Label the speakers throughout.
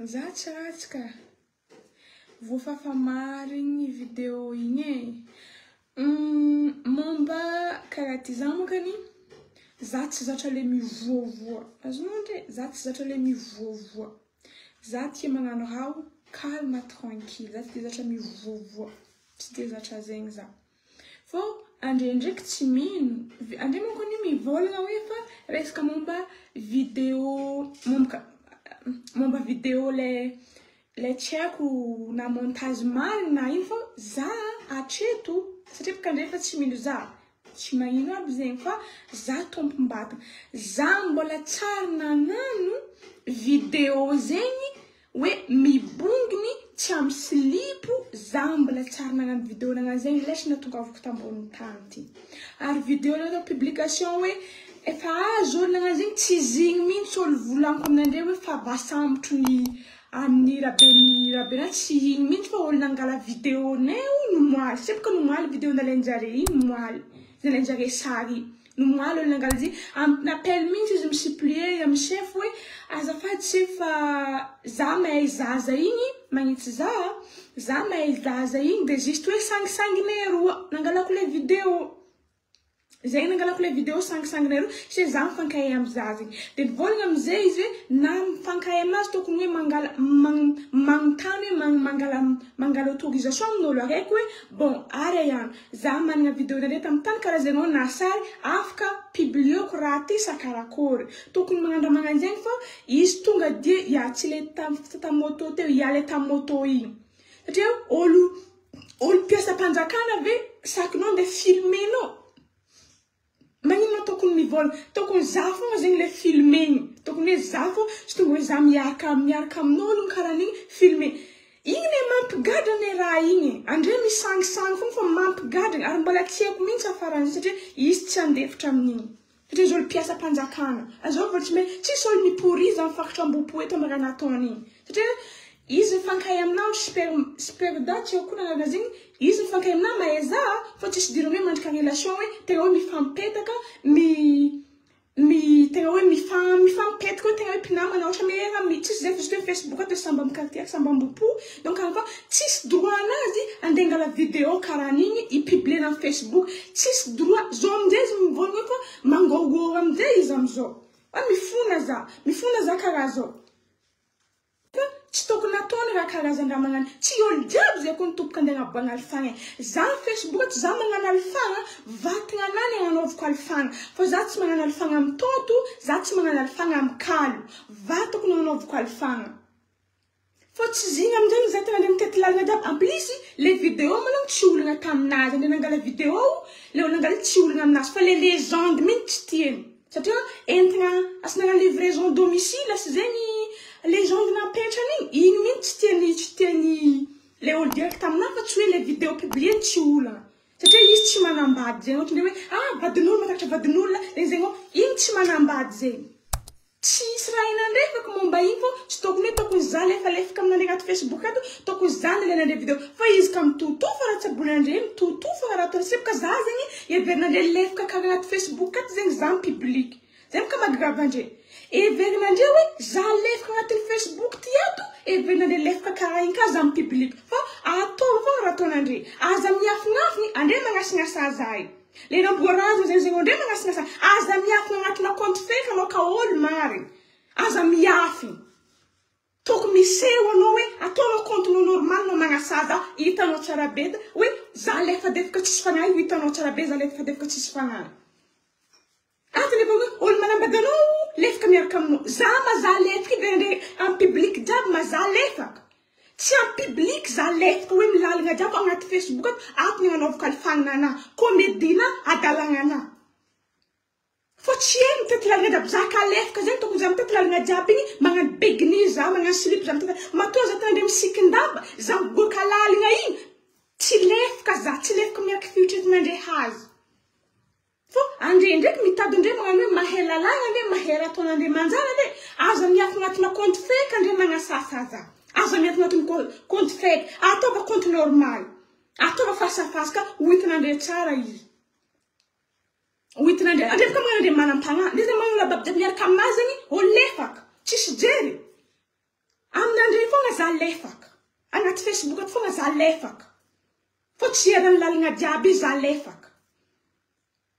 Speaker 1: Za tsy ratsy ka. Voafafa marigny video igny e. Momba karaha ty za mokany, za tsy zatra le mivoavoa. Azonao ndre? Za tsy zatra le mivoavoa. Za tia magnano raha calme, tranquille. Za tsy de zatra mivoavoa. Tsy de zatra zegny za. Fô andre ndraiky tsy mino. Andre manko anie mivolagna hoe fa resaka momba video, momba video le tsy haiko na montage marigny na ino, fô za hatreto, satria bôka andre efa tsy mino za, tsy magnino aby zegny, fa za tompom-batana. Za mbola tsary nagnano video zegny hoe mibongony tsy amy silipo, za mbola tsary nagnano video nagnano zegny lesy natongavako tambony tany ty. Ary video natao publication hoe efa azo olo nagnano zegny, tsy izy igny mihitsy olo volagniko aminandre hoe fa vasambotro ny amin'ny rabe-ny rabe na tsy igny mihitsy, fa olo nangala video nay io nomoaly, tsy bôka nomoaly video nalain-jare igny, nomoaly nalain-jare sary nomoaly olo nangala izy. Appel mihitsy izy misupplier amy chef hoe azafady chef, fa za mahay zaza igny magnitsy za, za mahay zaza igny, de juste hoe sangisanginay roa nangalako le video zegny, nangalako le video sangisanginay roa satria za mifankahay amy zaza igny. De nivolagna amizay izy hoe na mifankahay aminazy, tokony hoe mangala magnontany hoe mangala autorisation amin'olo araiky hoe bon ary ihany za manana video nare tamin'ny tany karaha zegny na sary afaka publieko raha ty sa karakory, tokony magnano raha magnano zegny. Fa izy tonga dia ia tsy le tam moto teo, ia le tam moto igny, satria olo mpiasam-panjakana ve sakinao andeha filmenao? Magnino tokony mivolagna? Tokony za fogna zegny le filmegny, tokony hoe za fô tsy tonga hoe za miaraka amin'olo karaha an'igny filme igny ne mampigadra ne raha igny. Andre misangisangy fogna fa mampigadra, ary mbola tsy haiko mihitsy afaran'izy, satria izy tsy andefitra amin'igny, satria izy olo mpiasam-panjakana azao vao tsy tsisy olo miporiza amy faritra Ambohipo eto amy raha nataony igny, satria izy mifankahay aminahy sperda tsy haiko koa nanarana zegny. Izy mifankahay aminahy, mahay za, fa tsisy idirany hoe mandrika relation hoe tegna hoe mifampetaka, mi tegna hoe mifampetaka hoe tegna hoe mpinamana ohatra meilleur ami, tsisy zay, fa juste hoe Facebook ato samby amy quartier, samby Ambohipo. Donc fa tsisy droit anazy andeha angala video karaha an'igny ipublier amy Facebook, tsisy droit. Zao amizay izy mivolagna hoe fa mangorogoro amizay izy amizao hoe mifona za, mifona za karaha zao, fa tsy tokony ataony raha karazan-draha magnano. Tsy olo jiaby zay koa nitoboka andeha agnaboahana alifagna e. Za Facebook ato, za magnano alifagna vatagna anahy ny agnanaovako alifagna, fa za tsy magnano alifagna amy tonto, za tsy magnano alifagna amy kalo, vatako no agnanaovako alifagna, fa tsy zigny amizay za tegna andeha mitety lalana jiaby. En plus le video malôha tsy olagna taminazy andeha nangala video, le olo nangala tsy olagna aminazy, fa le légende mihitsy tsy tiany, satria entina asinana livraison domicile sy zegny légende napetrany igny, igny mihitsy tsy tiany le olo direct aminahy, fa tsy hoe le vidéo publié tsy olagna, satria izy tsy manambady zegny, ohatra hoe ah vadin'olo matakatra vadin'olona zegny zegny igny tsy manambady zegny, tsisy raha inandrefako momba igny. Fô tsy tokony hoe tokony za lefalefaka aminandre agnaty Facebook ato, tokony za nalainandre vidéo, fa izy ka mitotofa raha tsabonandre, mitotofa raha ataony seboka za zegny heverinandre lefaka karaha agnaty Facebook ato zegny za public zegny ka mahagrave andre, heverinandre hoe za lefaka agnatin'ny Facebook ty ato, heverinandre lefaka karaha igny ka za public. Fa ataovy fogna raha ataonandre, aza miafinafiny andre magnasignasa za io le namboarazana zegny zegny andre magnasignasa, aza miafina agnatina compte fake anao ka olo marigny, aza miafiny, tokony miseho anao hoe ataonao compte-nao normal nao magnasaza, hitanao tsara be hoe za lefadefaka tsisy fagnahy io, hitanao tsara be za lefadefaka tsisy fagnahy ato nefa hoe olo manambady anao lefaka miaraka aminao. Za maza lefaka io andre amy public jiaby, maza lefaka tsy amy public, za lefaka hoe milalagna jiaby agnaty Facebook ato, ato ny agnanaovako alifagnana anahy, comédie na adalagna anahy, fa tsy hainy mitety lalagna jiaby za ka lefaka zegny. Tokony za mitety lalagna jiaby igny magnano begny, za magnano slip, za mitety matoa za tena andre misikin-damba, za miboaka lalagna igny tsy lefaka, za tsy lefaka miaraka fiotritinandre hazo. Fô andre ndraiky mitady andre magnano hoe mahay lalàna andre, mahay raha ataonandre manjary andre, aza miafina agnatina compte fake andre magnasasa za, aza miafina agnatin'ny compte fake, ataova compte normal, ataova face à face ka ho hitanandre tsara izy, ho hitanandre andre bôka magnano andre manam-pagnahy ndre zay magnano raha jiaby miaraka aminazy zegny olo lefaka tsisy jery aminandre. fogna za lefaka. Agnaty Facebook ato fogna za lefaka. Fô tsy eran'ny lalagna jiaby za lefaka.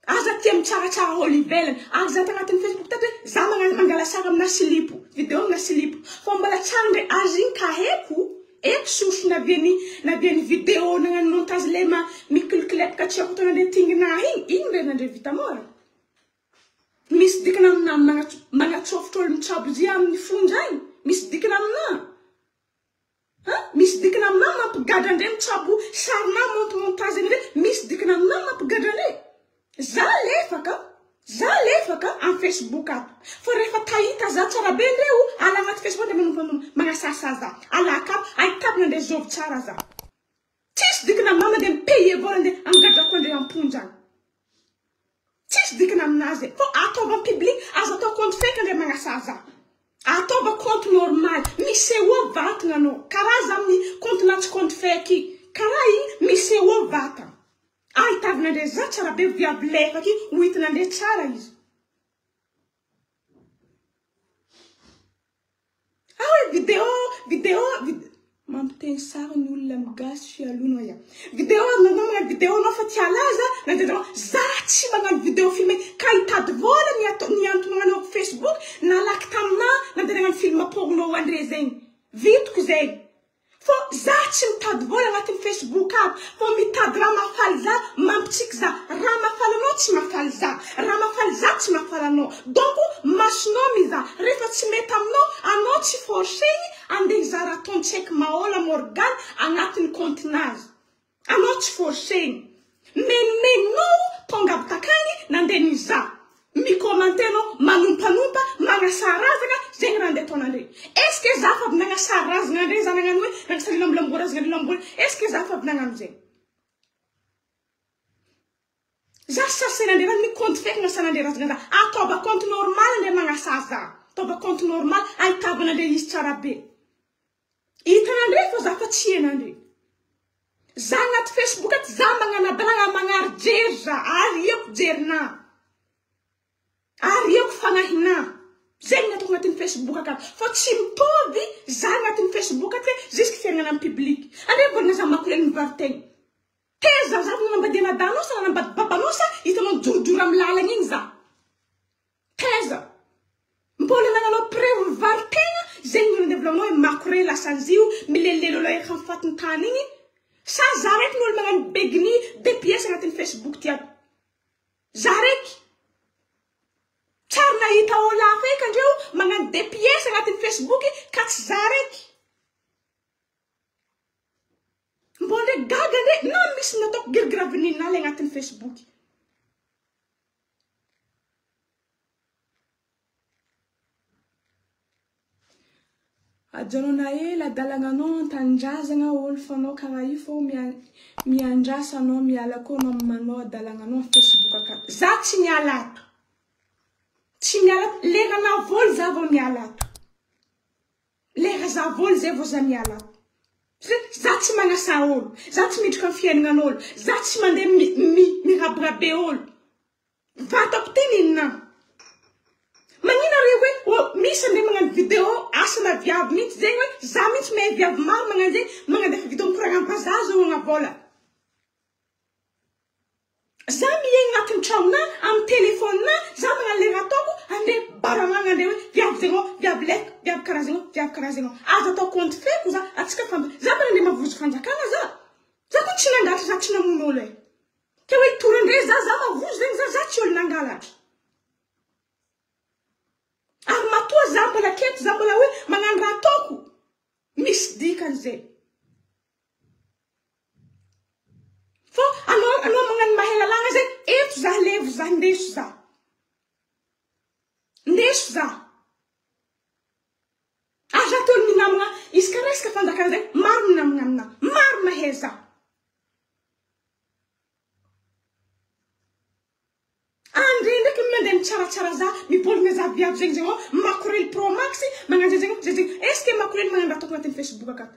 Speaker 1: Aza tia mitsaratsara olo ivelany. Ary za tagnatin'ny Facebook tato hoe za magnano mangala sary amina silipo, video amina silipo. Fô mbola tsara ndray azy igny ka haiko, haiko source navian'ny navian'ny video nagnano montage le ma mikilokilepaka tsy haiko ataonandre tingina igny, igny ndray nandre vita môra. Misy dikany amina magnatsôfotro olo mitsabo zia amin'ny fonja agny, misy dikany amina. Ha? Misy dikany aminà mampigadra andre mitsabo sarinà monte montage andre misy dikany aminà mampigadra andre za lefaka za lefaka am facebook ato fa rehefa tahita za tsara be ndre o ala agnaty facebook andre manompa magnasasa za alaka ato ahitavana andre zovy tsara za tsisy dikany aminà mandeha mi-payer vola andre angadrako andre amponja agny Tsisy dikany aminazy e. Fô ataova en public, aza atao compte fake ndray magnasaza. Ataova compte normal, misehoa vatagna anao. Karaha za amin'ny compte na tsy compte fake io. Karaha igny misehoa vatagna. Ahitavana ndray za tsara be viavy lefaka io, ho hitanà ndray tsara izy. Ah hoe vidéo, vidéo, vid Mampiteny sary ny olona amin'ny gasy fialonana ya. Vidéo anao magnano vidéo anao fa tsy halaza na dia za tsy magnano vidéo filmé ka hitady vola ny atao ny antony magnanaovako Facebook nalaky taminà nandeha nagnano film porno ho andre zegny. Vitako zegny. Fô za tsy mitady vola agnatin'ny Facebook ato fô mitady raha mahafaly za mampitsiky za raha mahafaly anao tsy mahafaly za raha mahafaly za tsy mahafaly anao donc masonao mizaha rehefa tsy mety aminao anao tsy forcegny andeha hizaha raha ataony tsy haiko Mahola Morgan agnatin'ny compte nazy Anao tsy forcegny. Menomenonao tonga avy takagny nandeha nizaha. Mi-commenter anao manompanompa, magnasara razagna, zegny raha andeha ataonandre. Est ce que za fa avy nagnasara razagna andre za nagnano hoe nagnasara lambolamboa razagna andre lambola, est ce que za fa avy nagnano zegny. Za sasenandre raha mi-compte feky agnasanandre razagna za. Ataova compte normal andre magnasa za. Ataova compte normal ahitavanandre izy tsara be. Hitanandre fa za fa tsy henandre. Za agnaty Facebook ato za magnanadalagna magnary jery za ariako jerinà. Ariako fagnahinà. Zegny ny ataoko agnatin'ny Facebook akato. Fa tsy mitovy za agnatin'ny Facebook ato hoe jusque fiaignana am public. Andre mivôlagna za makorely mivaro-tegna. Teza za vao nanambady anadahinao sa nanambady babanao sa hitanao nijorojoro am lalagna igny za. Taiza? Mbola nagnanao preuve mivaro-tegna zegny no nandevolanao hoe makorel asan'zio milelilely olo efa am fatin-tany igny sa za raiky no olo magnano begny deux pièces agnatin'ny facebook ty ato? Za raiky? Tsary nahita olo hafa eky andreo magnano deux pièces agnatin'ny facebook ka tsy za raiky. Mbô ndre gaga ndre na misy nataoko girigiravin'inona le agnatin'ny facebook. Ajanona ela adalagna anao antanindrazagna olo fanao karaha io fô miandrasa anao miala koa anao manao adalagna anao am facebook akato za tsy miala ato tsy miala ato lera navoly za vao miala ato lera za voly zay vao za miala ato satria za tsy magnasa olo za tsy midriky am fiaignan'olo za tsy mandeha mirabirabe olo Vatako ty nina. Magnino are hoe oh misy andre magnano video asana viavy mihitsy zegny hoe za mihitsy mahay viavy maro magnano zegny magnandefa video mikoragna am vazaha azahoagna vola. Za miaigna agnatin'ny tragnona am telephone na za magnano le raha ataoko andre baranagna andre hoe viavy zegny ô viavy lefy viavy karaha zegny ô viavy karaha zegny ô aza atao compte fake za atsika fa za mba nandeha mavozo fanjakana za za koa tsy nangalatra za tsy namono olo e. Ke hoe hitory andre za, za mavozo zegny za, za tsy olo nangalatra. Ary matoa za mbola aketo, za mbola hoe magnano raha ataoko, misy dikany zay. Fô anao, anao magnano mahay lalàgna zay, eto za levo za, ndeso za. Ndeso za. Ary za toa minamagna, izy ka resaka fanjakana zay, maro minamagna aminah, maro mahay za. Andre ndraiky mandeha mitsaratsara za, mibolagna za viavy zegny zegny ô, makorely pro max, magnano zegny zegny zegny zegny, est ce que makorely magnano raha ataoko agnatin'ny facebook akato?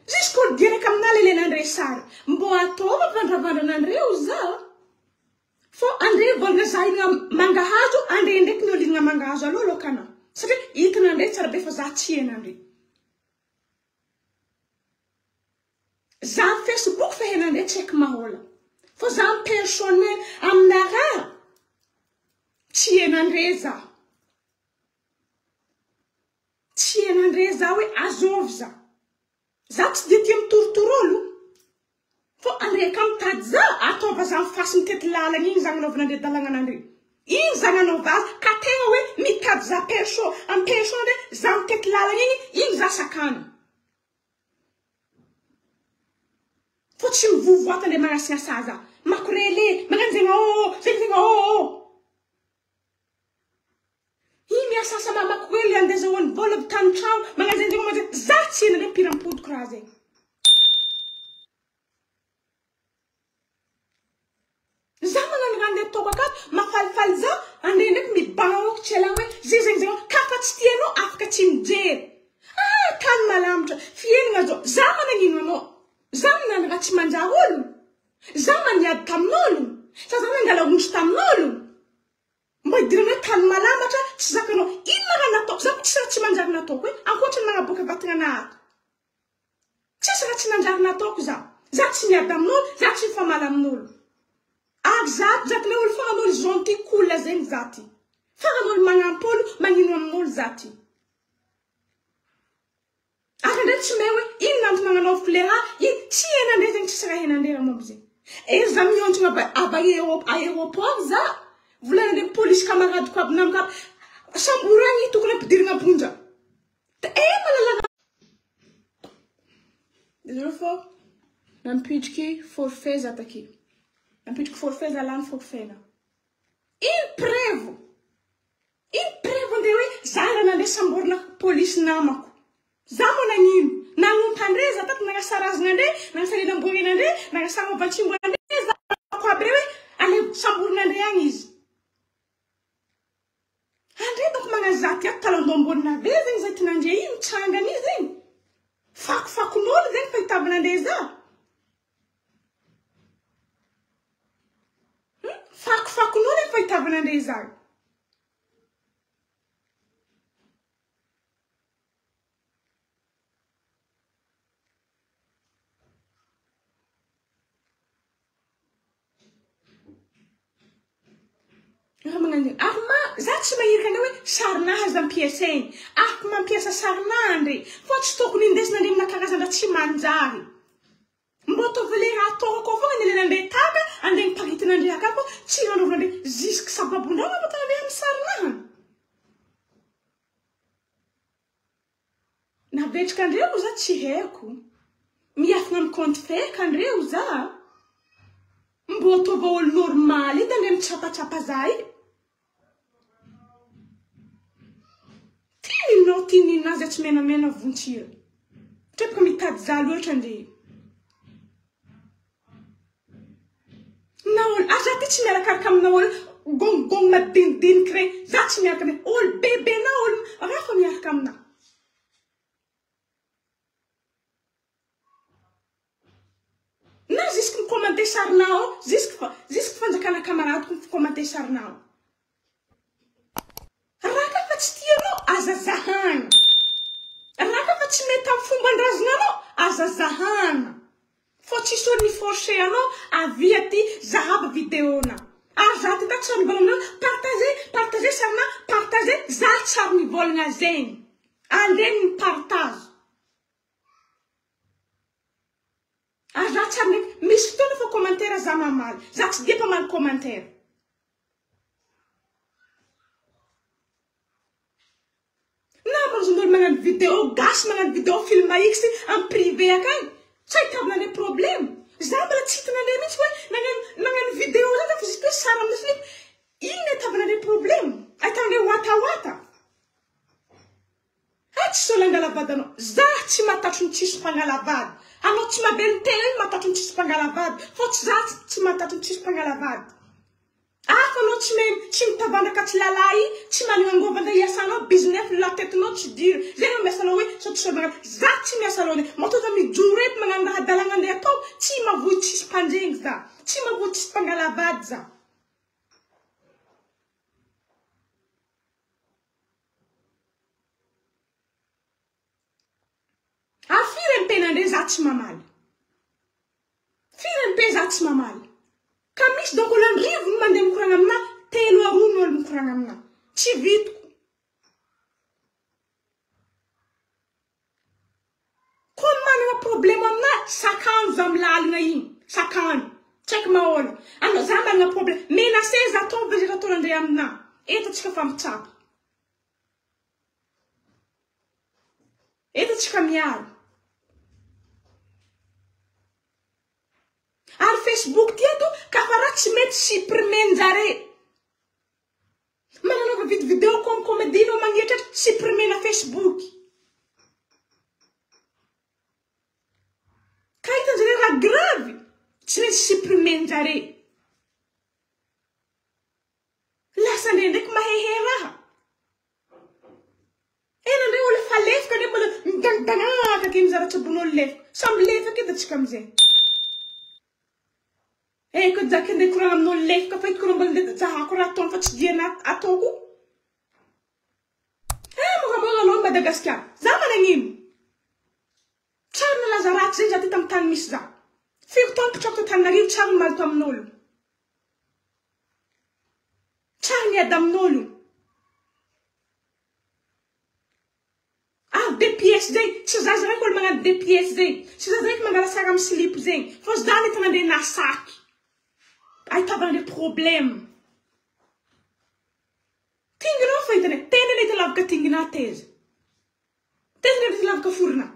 Speaker 1: Jusqu'au direct aminah le lelandre sary, mbô ataova vandravandranandreo za, fô andre volagna za io mangahazo, andre ndraiky ny olo. mangahazo aloha aloakana satria hitanandre tsara be fa za tsy henandre. Za am facebook fa henandre tsy haiko mahola fa za am personnel aminarah tsy henandre za. Tsy henandre za hoe azovy za. Za tsy dia tia mitorotoro olo fô andre ka mitady za ataova za mifasy mitety lalagna igny za agnanaovana andre dalagnanandre igny za agnanaova azy ka tegna hoe mitady za perso am perso andre za mitety lalagna igny igny za sakana fô tsy mivovoa ato andre magnasinasa za makorele magnano zegny ôô zegny zegny ôô. Iny miasa asa mamako hoe le andeha azahoany vola avy tany tragno magnano zegny zegny magnano zegny za tsy ela ndray mpiram-podiko raha zegny. Za magnano raha andeha ataoko akato mafalifaly za andeha ndraiky mibahoky tsy ela hoe zay zegny zegny ka fa tsy tianao afaka tsy mijery. Ah tany malamitra fiainagna zao za managnino anao za minany raha tsy manjary ologno za maniady tamin'ologno sa za nangala ondry tamin'ologno. Mba hidirana hoe tany malambatra tsy zakanao. Inona raha nataoko? Za koa tsisy raha tsy manjary nataoko e. Ankoatra ny nagnaboaka vatagna anah ato. Tsisy raha tsy nanjary nataoko za. Za tsy miady amin'olo, za tsy mifamaly amin'olo. Ary za za ty le olo farany olo gentil cool zegny za ty. Farany olo magnampy olo, magnino amin'olo za ty. Ary ndray tsy mahay hoe inona antony agnanaovako le raha, ino, tsy henandre zegny tsisy raha henandre raha momba zegny. Ery za mihontsogna avy avy aéroport za, volagnandre polisy camaradeko aby namako aby, sambory agny i tokony ampidirigna amponja. De eh malala raha. Désolé fô nampidriky forfait za take. Nampidriky forfait za lany forfait-na. Ino preuve? Ino preuve nde hoe za raha nandeha samborina police namako za moa nagnino? Nanompa andre za tato nagnasarazagna andre nagnasalela amboarena andre nagnasarovan-tsimbo andre za namako aby reo hoe alevo samborina andre agny izy andre donc magnano za ty ato talandomborina be zegny za tinandre io mitsangana io zegny fakofakon'olo zegny fahitavana andre za. Hum, fakofakon'olo efa fahitavana andre izany. Raha magnano zegny. Ary ma, za tsy mahiraka andre hoe sarinahy aza ampiasaigny. Afaka mampiasa sarinahy andre, fa tsy tokony indesina andre amina karazan-draha tsy manjary. Mbô ataovy le raha ataoko akao fogna ny lelandre taka andeha miparitinandre akao fa tsy nanaovanandre jusque sababondraha nanaovanandre amin'ny sarinaha. Navetraka andre moa za tsy haiko. Miafina amin'ny compte fake andre o za. Mbô ataova olo normal edy andre mitsapatsapa za io. Ty ninao ty nina zay tsy menamena vontsira. Trepaka mitady za loatra ndre. Na olo ah za ty tsy miarakaraka amina olo gongogong madinidiniky regny za tsy miaraka aminy olo bebe na olo raha fa miaraka amina. Na jusque mi-commenter sarinao ao, jusque fa jusque fanjakana camaradeko mi-commenter sarinao. Raha ka fa tsy tianao, aza zahana. Raha ka fa tsy mety amin'ny fomban-drazana anao, aza zahana. Fô tsisy olo ni-forcer anao avia aty zahava vidéo-na. Ary za ty tato tsy ary nivolagna aminao, partager, partager sarina, partager, za tsy ary nivolagna zegny. Aleo mi-partage. Ary za tsy ary misy fotoana fa commentaire za mamaly. Za tsy dia mpamaly commentaire. Na mahazo magnano vidéo gasy magnano vidéo film X en privé akagny. Tsy ahitavana le problème. Za mbola tsy hitanandre mihitsy hoe nagnano nagnano vidéo zany za fa juste hoe sary amina slip. Ino ahitavana le problème? Ahitavana le watawata. Hay tsy sao langala vady anao. Za tsy matatro ny tsisy mpangala vady. Anao tsy mahavelon tena io matatro ny tsisy mpangala vady. Fô tsy za tsy matatro ny tsisy mpangala vady. Hafa anao tsy mahay tsy mitavandra ka tsy lalahy tsy manana angôva ndray hiasanao business la tête nao tsy dur. Zay no miasa anao hoe sao tsy sao magnano. Za tsy miasa anao zay. Matoa za mijoro eto magnano raha adalagna ndray atao tsy mavoy tsisy mpandregny za. Tsy mavoy tsisy mpangala vady za. andre za tsy mamaly. Firy MP za tsy mamaly. Ka misy donc olo andrivony mandeha mikoragna aminah, telo aroa ny olo mikoragna aminah. Tsy vitako. Koa manana problème aminah, sakano za amy lalagna igny. Sakano. Tsy haiko mahola. Anao za manana problème. Menacé za ataovy zay ataonandre aminah. Eto tsika fa mitsapa. Eto tsika miaro. Ary Facebook ty ato ka fa raha tsy mety supprimer-njare. Magnanaova vid video comme comédie nao magnetratra supprimer-na Facebook. Ka hitanjare raha grave tsy maintsy supprimer-njare. Lasa ndraindraiky mahehe raha. Ela ndray olo efa lefaka ndray mbola midangidanaka ake mizara tsabon'olo lefaka. Samby lefaka edy atsika amizay. Eh ko za kende koragna amin'olo lefaka fa hitako mbola ndeha zahako raha ataony fa tsy dia ataoko. Eh moramora anao Madagasikara. Za managnino? Tsary nalaza ratsy zegny za ty tamy tany misy za. Firy taona nipetrahako t'Antananarivo tsary nimaly tamin'olo. Tsary niady amin'olo. Ary deux pièces zegny, tsy zaza raiky olo magnano deux pièces zegny, tsy zaza raiky mangala sary amy silipo zegny, fa za nety nandeha nasaky. Ahitavana le problème. Tinginao fa hitanay, tena nety lavaka tingina teza. Tena nety lavaka forona.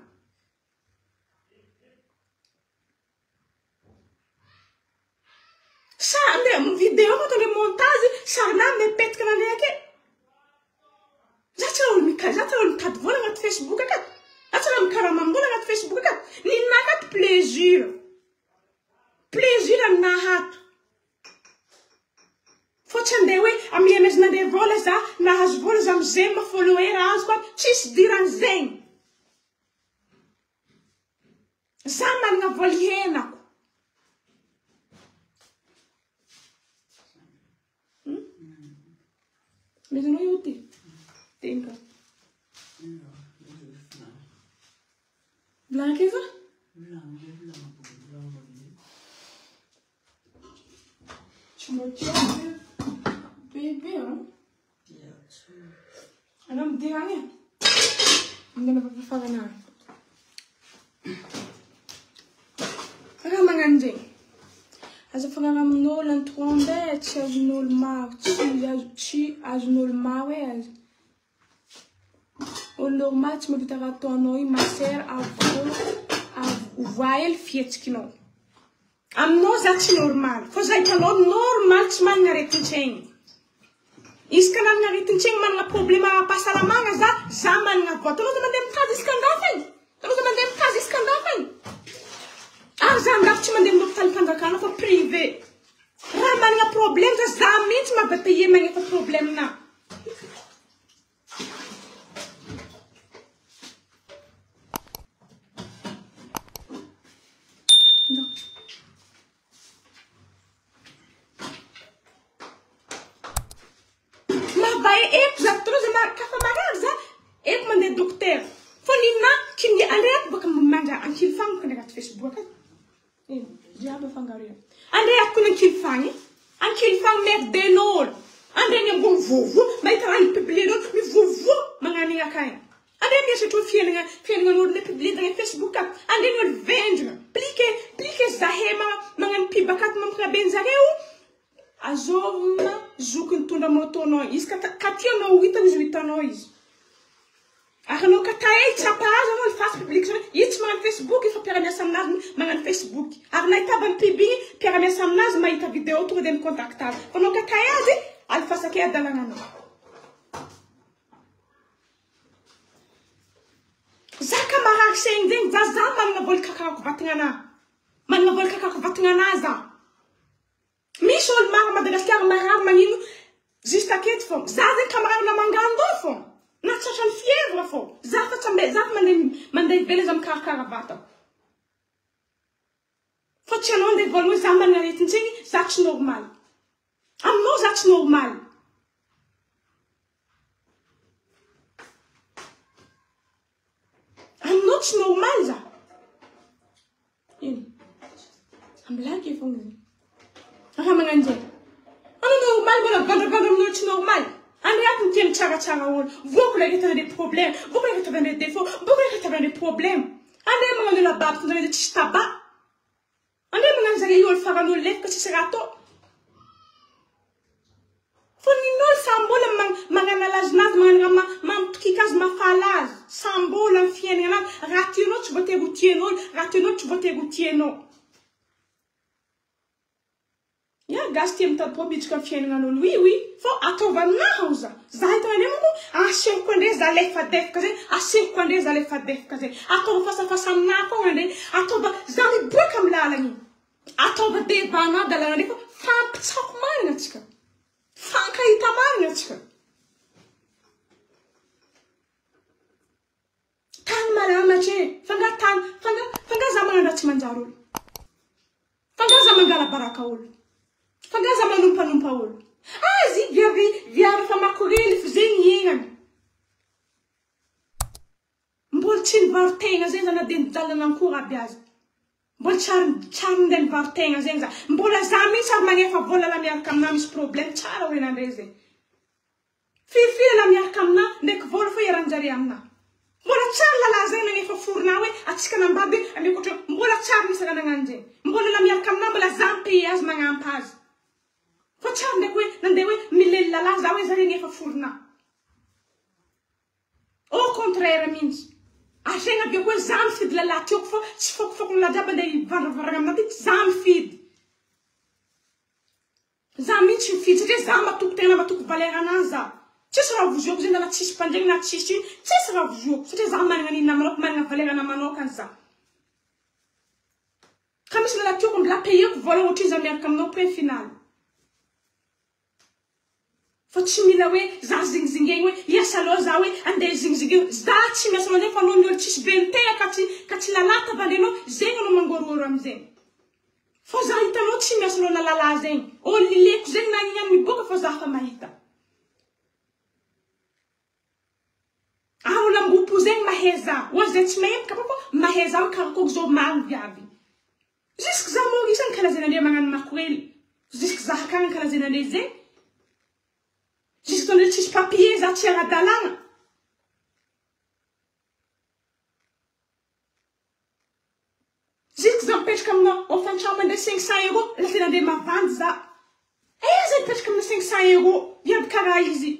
Speaker 1: Sa andeha vidéo atao le montage sarina mipetaka nandeha ake. Za tsy raha olo mika za tsy raha olo mitady vola agnaty Facebook akato. Za tsy raha mikaramam-bola agnaty Facebook akato. Ninah ato plaisir. Plaisir ninah ato. Fô tsy andeha hoe amle amezana andre vola za nahazo vola za mizema follower azoko ato. Tsisy idiran'izegny. Za manana vola ihenako. Mety anao io ty? Tenka. Blanc iza? Tu me tiens bébé hein? Anao midira agny e? Mandeha fafarana agny. Raha magnano zegny. Aza afangaro amin'olo antrombe e, tsy azon'olo maro, tsy azo tsy azon'olo maro e aza. Olo normal tsy mahavita raha ataonao io ma sœur avy ovà hely fihetsikinao. Aminao za tsy normal, fa za hitanao normal tsy manana aretin-tsaigny. Izy ka nanana aretin-tsaigny manana problème ara-pahasalamagna za, za manana voa. Tanao za mandeha mitady isaka andafy agny. Tanao za mandeha mitady isaka andafy agny. Ary za andafy tsy mandeha amin'ny hôpitalim-panjakana fa privé. Raha manana problème za, za mihitsy maha-payer magnefa problème-na. Mahavay eto za fotoana za kafa marary za eto mandeha dokotera fa nina kinga andre ato baka mandra ankilifagny baka anaty facebook ato ino jiaby afangaro io andre ato kony ankilifagny ankilifagny merden'olo andre ny ambony vovo mahita raha ni-publier reo mivovo magnano igny akagny andre mieritreritra hoe fiainana fiainanan'olo ni-publier tagny facebook ato andre ny olo vendrana plike plike zahe magnano pub akato mampirabenjareo Azovina zoky nitondra moto nao izy ka ka tianao ho hitany izy ho hitanao izy. Ary anao ka tahe tsapa azy anao ny face public zany izy tsy magnano facebook fa mpiara-miasa aminazy magnano facebook. Ary nahitavany pub igny mpiara-miasa aminazy mahita vidéo tonga de mi-contact azy. Fa anao ka tahe azy alifasake adalagna anao. Za ka marary saigny zegny za za manana vola ikakarako vatagna anah. Manana vola ikakarako vatagna anah za. Misy olo maro Madagasikara marary magnino juste aketo fô. Za zegny ka marary na mangandoha fô. Na tratran'ny fièvre fô. Za fa tsy ambe za fa mandeha mandeha ivelany za mikarakara vatako. Fa tsy anao ndeha voalohany za manana aretin-tsaigny za tsy normal. Aminao za tsy normal. Aminao tsy normal za. Milagy fogna zegny. Raha magnano zay. Anao normal mbola mivandravandra amin'olo tsy normal. Andre ato mitia mitsaratsara olo. Voako le ahitana des problèmes, voako le ahitana des défauts, voako le ahitana des problèmes. Andre magnano olo ababy tonga de tsisy tabac. Andre magnano zare olo farany olo lefaka tsisy raha atao. Fa nin'olo samby olo magnano alazonazy, magnano raha mampitokiky azy, mahafaly azy. Samby olo amin'ny fiainana anazy. Raha tianao tsy voatery ho tian'olo, raha tianao tsy voatery ho tianao. Ya gasy tia mitady pô miditra amin'ny fiainagnan'olo oui oui fô ataovy aminahy ao za za hitanao ndray manko asehoko andre za lefadefaka zay asehoko andre za lefadefaka zay ataova fasafasa aminahy fogna andre ataova za miboaka amin'ny lalagna igny ataova devanà dalàna ndray fa fampitsako marina antsika fankahita marina antsika Tany malamatra e! Fa nga tany, fa nga, fa nga za manana tsy manjary olo? Fa nga za mangala baraka olo? Fa nga za manompanompa olo? Azy viavy, viavy efa makorely fo zegny iaignany. Mbola tsy nivaro-tegna zegny za na de nijaly nankory aby aza. Mbola tsy ary, tsy ary ninday nivaro-tegna zegny za. Mbola za mihitsy ary magnefa vola la miaraka aminah misy problème tsara hoy nandre zegny. Firifiry la miaraka aminah ndraiky vola fo iarahanjare aminah. Mbola tsary lalahy zay nagnefa forona hoe atsika nambady hoe ameko ohatry mbola tsary nisy raha nagnano zegny. Mbola la miaraka aminah mbola za mi-payer azy magnampy azy. Fa tsary ndraiky hoe nandeha hoe milely lalahy za hoe zare gnefa forona. Au contraire mintsy. Ary zegny avy eo koa za mifidy lalahy tiako fa tsy fokofokony lahy jiaby andeha hivandravaragna aminah ty za mifidy. Za mihitsy mifidy satria za matoky tegna matoky valeur anahy za. Tsisy raha vozoako zegny na tsisy mpandregny na tsisy ino, tsisy raha vozoako satria za managna ny namanako managna valeur anahy manokana za. Ka misy lala tiako mbola payeko vola ohatrino za miaraka aminao point final. Fa tsy mila hoe za zingizingegny hoe hiasa aloha za hoe andeha hizingizingegny, za tsy miasa mandeha fa anao ny olo tsisy be niteha ka tsy ka tsy lala tavandrenao zegny anao mangorohoro amizegny. Fa za hitanao tsy miasa loha na lala zegny. Olo lileko zegny na iniany miboaka fa za fa mahita. Ary olo ambompo zegny mahay za. Olo zay tsy mahay mikapa fa mahay za hoe karakory zao marigny viavy. Jusque za Maurice agny karaha zay nandre magnano makorely. Jusque za akagny karaha zay nandre zegny. Jusque nandre tsisy papier za tsy ara-dalàgna. Jusque za mipetraka amina hofan-trano mandray 500 euros, lasa nandeha mavandy za. Aiza mipetraka amina 500 euros, viavy karaha izy.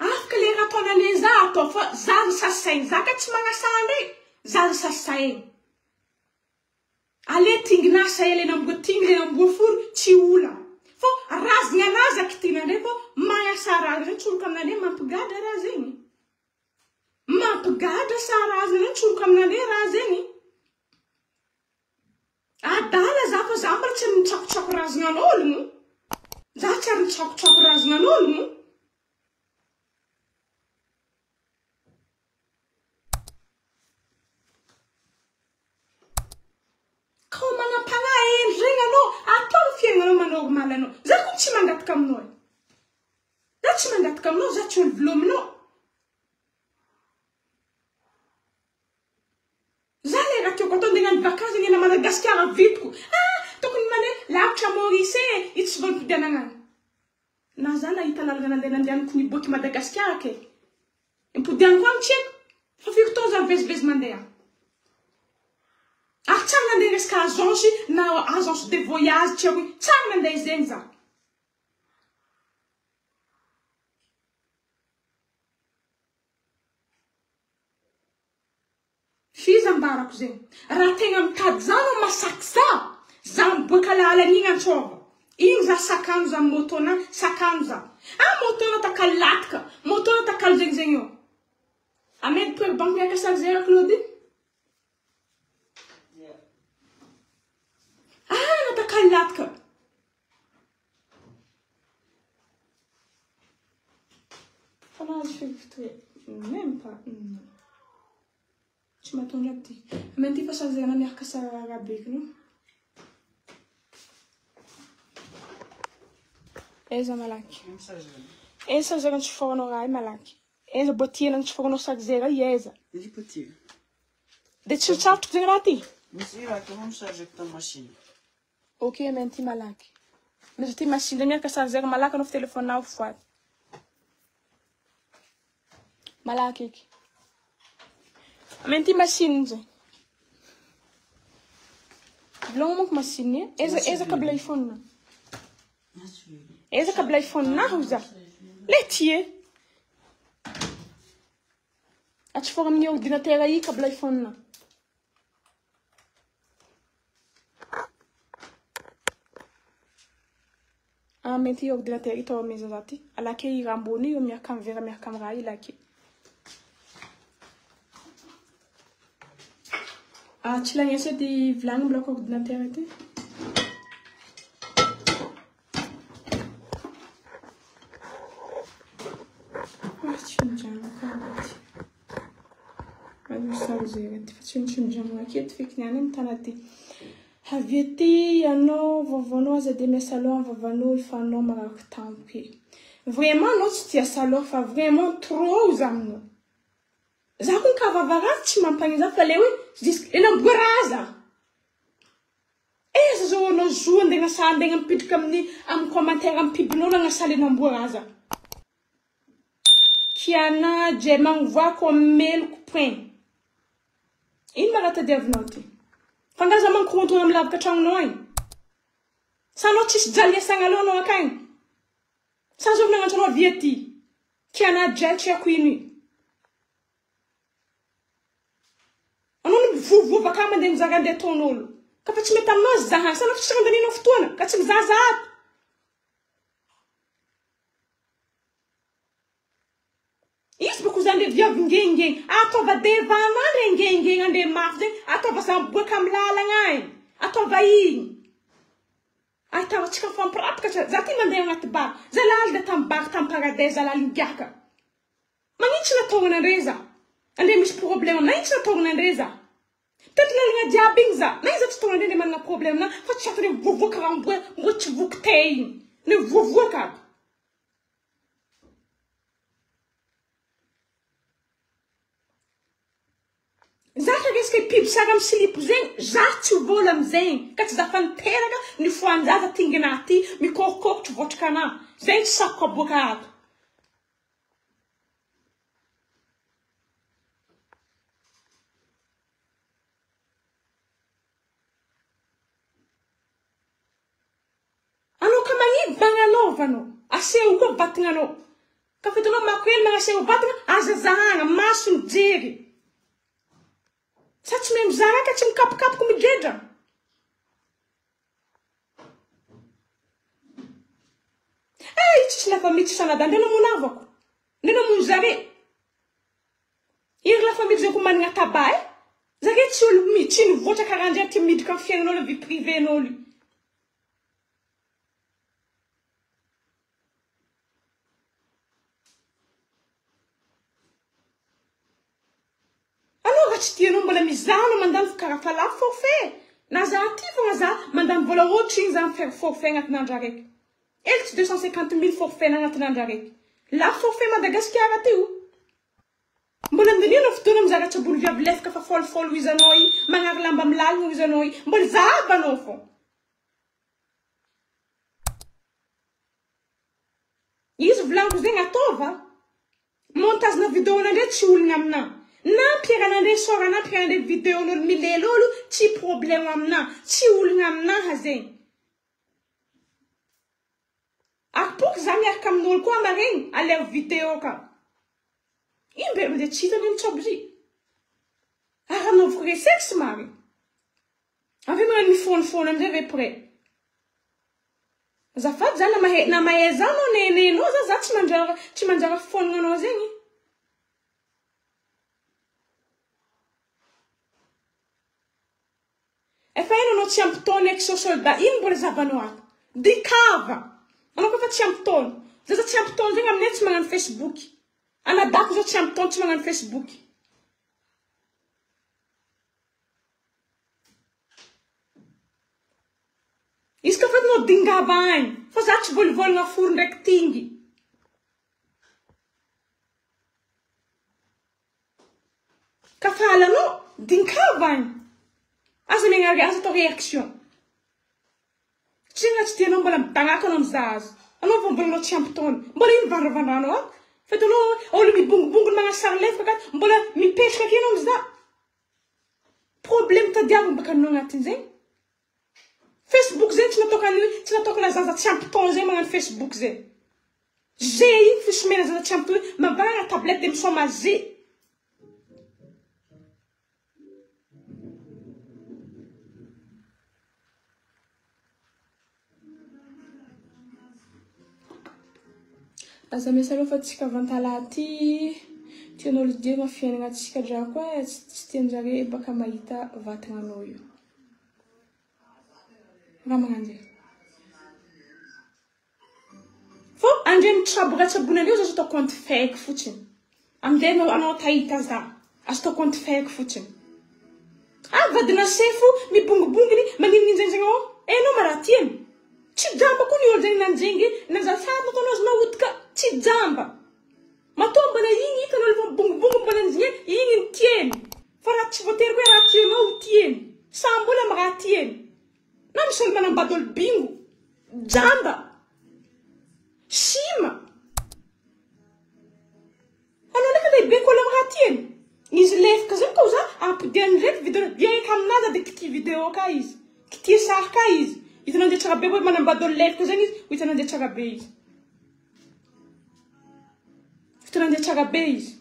Speaker 1: Afaka le raha ataon'ale za atao fa za ry sasaigny, za ka tsy magnasa andre, za ry sasaigny. Ale tingina asa ela amboa tigny le amboa fory tsy ola fô razagna anazy akitina ndray fô magnasa razagna zay tsoroka aminah mampigadra raha zegny mampigadra sa razagna zay tsoroka aminah raha zegny adala za fa za mbola tsy nitsakotsako razagna an'ologno za tsy ary nitsakotsako razagna an'ologno. Kao manam-panahy hendry regny anao, ataovy fiaignanao ma normal anao. Za koa tsy mangataka aminao e. Za tsy mangataka aminao, za tsy olo vilominao. Za le raha tiako atao ndeha hagnano vacance anie na Madagasikara vitako. Ah, tokony mandeha lavitra Maurice e, io tsy vanim-podianagna agny. Na za nahita lalagna nandeha nandehanako niboaky Madagasikara ke. Nipodianako agny tsy haiko. Fa firy taona za mivezivezy mandeha. Ary tsary nandeha resaka agence na agence de voyage tsy haiko ino. Tsary nandeha zegny za. F'iza ambarako zegny. Raha tegna mitady za anao masaky za, za miboaka lalana igny antsôva. Igny za sakano za moto na sakano za. Ah moto na takalo latka, moto na takalo zegny zegny eo. Ahmed power bank miaraka chargeur Claudy. Ah natakalo latka. Fa nahazo firy fotoa même pas. Tsy mahatondra aby ty. Amen ty fa chargeur miaraka rabeky no. Aiza malaky? Aiza chargeur antsoforanao raha io malaky? Aiza boîtier nantsoforanao chargeur io aiza?
Speaker 2: Izy boîtier.
Speaker 1: De tsy sarotriko zegny raha ty?
Speaker 2: Misy raha ty moa mi-charger tamin'ny machine.
Speaker 1: Ok ameno ty malaky. Misy ty machine zay miaraka chargeur malaky anao fa téléphone-nao foaty. Malaky eky. Ameno ty machine zay. Vilogno manko machine e. Aiza aiza câble iPhone? Aiza câble iPhone naho za? Le ty e. Atsiforo amin'ny ordinateur i câble iPhone. Ah, mety ordinateur ito amin'ny zaza ty. Alake i raha ambony io miaraka amin'ny vera miaraka amin'ny raha io lake. Ah, tsy lagnesa edy vilagny mbola ordinateur ty. Ah, tsy mijanona ty. Azo charger ty fa tsy mijanona aketo feky niany mitana ty. Avy ety ianao vaovaonao aza dia miasa loha amin'ny vavan'olo fa anao marary tampoka e. Vraiment anao tsy tia saloha fa vraiment trop za aminao. Za koa ka vava ratsy tsy mampagny za fa le hoe jusque le namboa raha za. Aiza zao anao zo andeha agnasa andeha mipitrika amin'ny amin'ny commentaire amin'ny pubn'olo agnasa le namboa raha za. Kiana je magnovoako meloko point. Ino ma raha tadiavinao ty? Fa nga za mankorontona amin'ny lavaka tragnonao agny? Sa anao tsisy jaly iasagna aloha anao akagny? Sa zovy nagnantso anao avy aty? Kiana je tsy haiko ino io. Anao no mivovoa bakany mandeha mizara andeha ataon'olo. Ka fa tsy mety aminao zaha. Sa anao fa tsy randanianao fotoana ka tsy mizaha ato. Izy boko zany le viavy ngengeny. Ataova devant andre ngengeny andre mafy zegny. Ataova za miboaka amy lalagna agny. Ataova igny. Ahitana antsika mifampirapaka. Za ty mandeha agnaty bar. Za lalina tamy bar tamy paradise za lalina giaka. Magnino tsy nataonana andre za? Andre misy problème aminah ino tsy nataonana andre za? Teto lalagna jiaby igny za. Na iza tsy tonga andre andre manana problème aminah fa tsy ato le voavoaka raha mboe mboe tsy voky te igny. Le voavoaka aby. Za ka resaka pub sary amy silipo zegny, za tsy ho vola amizegny, ka tsy za fa niteraka ny foan-jaza tingina aty, mikorokôrotro vôtraka anah, zegny tsy sahiko aboaka ato. Anao ka magnidy magnanaova anao, aseho koa vatagnanao. Ka fa hitanao mako hely magnaseho vatagna, aza zahagna, maso mijery. Sa tsy mahay mizaha ka tsy mikapokapoko midredra. Eh, io tsisy la famille tsisy anadahy, ndre namono havako, ndre namono zare. Iry la famille zay ko managna tabac eh. Zare tsy olo tsy nivoatra karaha ndre ty miditra amin'ny fiaignan'olo vie privée n'olo. Anao raha tsy tianao mbola mizaha anao mandany karaha fa lafo forfait. Na za aty fogna za mandany vola ohatr'igny za mi-faire forfait agnatin'andro araiky. Ely tsy 250 000 forfait agnatin'andro araiky. Lafo forfait Madagasikara aty io. Mbola andiniana fotoana mizaha tsabolo viavy lefaka fa folofolo izy anao i, magnary lamba amy lalina izy anao i, mbola zahavanao fô. Izy volaniko zegny ataova montage na vidéo nandre tsy olona amina. Na ampiarana andre sora na ampiarana andre vidéo n'olo milelo olo tsy problème amina, tsy olona aminaha zegny. Ary pour za miaraka amin'olo koa maregny aleo vidéo ka. Ino be mandeha tsy hitany mitsabo izy. Ary anaovako recherche mare. Avy eo magnano mifonofono amizay ave prêt. Azafady za na mahay na mahay za anao nenenao za za tsy manjara tsy manjara fonognanao zegny. Efa hainao anao tsy ampy taona ex soldat ino mbola zavanao ato. Dikava. Anao koa fa tsy ampy taona. Zaza tsy ampy taona zegny aminay tsy magnano Facebook. Anadako zao tsy ampy taona tsy magnano Facebook. Izy ka fa anao Anao dingava agny fa za tsy vôlivôlagna foro ndraiky tingy. Ka faly anao dinkava agny. Aza miagnary aza atao réaction. Tsy na tsy tianao mbola midagnaka anao mizaha azy. Anao vao mbola anao tsy ampy taona. Mbola ino vandravandranao ato? Fa hitanao olo mibongobongony magnano sary lefaka akato mbola mipetraka aky anao mizaha. Problème tadiaviny baka anao agnatiny zegny. Facebook zegny tsy natokany tsy natokana zaza tsy ampy taona zegny magnano Facebook zegny. Ze iny fisomena zaza tsy ampy taona mavahana tablette de misôma ze. Aza miasa loha fa tsika vantala ty tian'olo idirana fiainagna tsika drako e, tsy tianjare baka mahita vatagnanao io. Raha magnano zay. Fô andre mitsabo raha tsaboina andreo azo atao compte fake fotsiny. Amizay anao anao ta hita za. Azo atao compte fake fotsiny. Ah vadina sefo mibongibonginy maninonino zegny zegny ao. Enao ma raha tiany. Tsy jamba koa ny olo zegny nanjengy nanjary sary nataonao azy nahodika. Tsy jamba. Matoa mbola igny hitanao efa mibongibongy mbola nijinge igny ny tiany. Fa raha tsy voatery hoe raha tianao ho tiany. Samy mbola am raha tiany. Na misy olo manambady olo bingo, jamba, sima. Anao ndraiky lehibe ko olo am raha tiany. Izy lefika zegny ko za ampodiany ndraiky video bien ka aminazy de kitia video ka izy. Kitia sary ka izy. Hitanao ndeha tsara be hoe manambady olo lefika zegny izy, ho hitanao ndeha tsara be izy. Hitanao ndeha tsara be izy.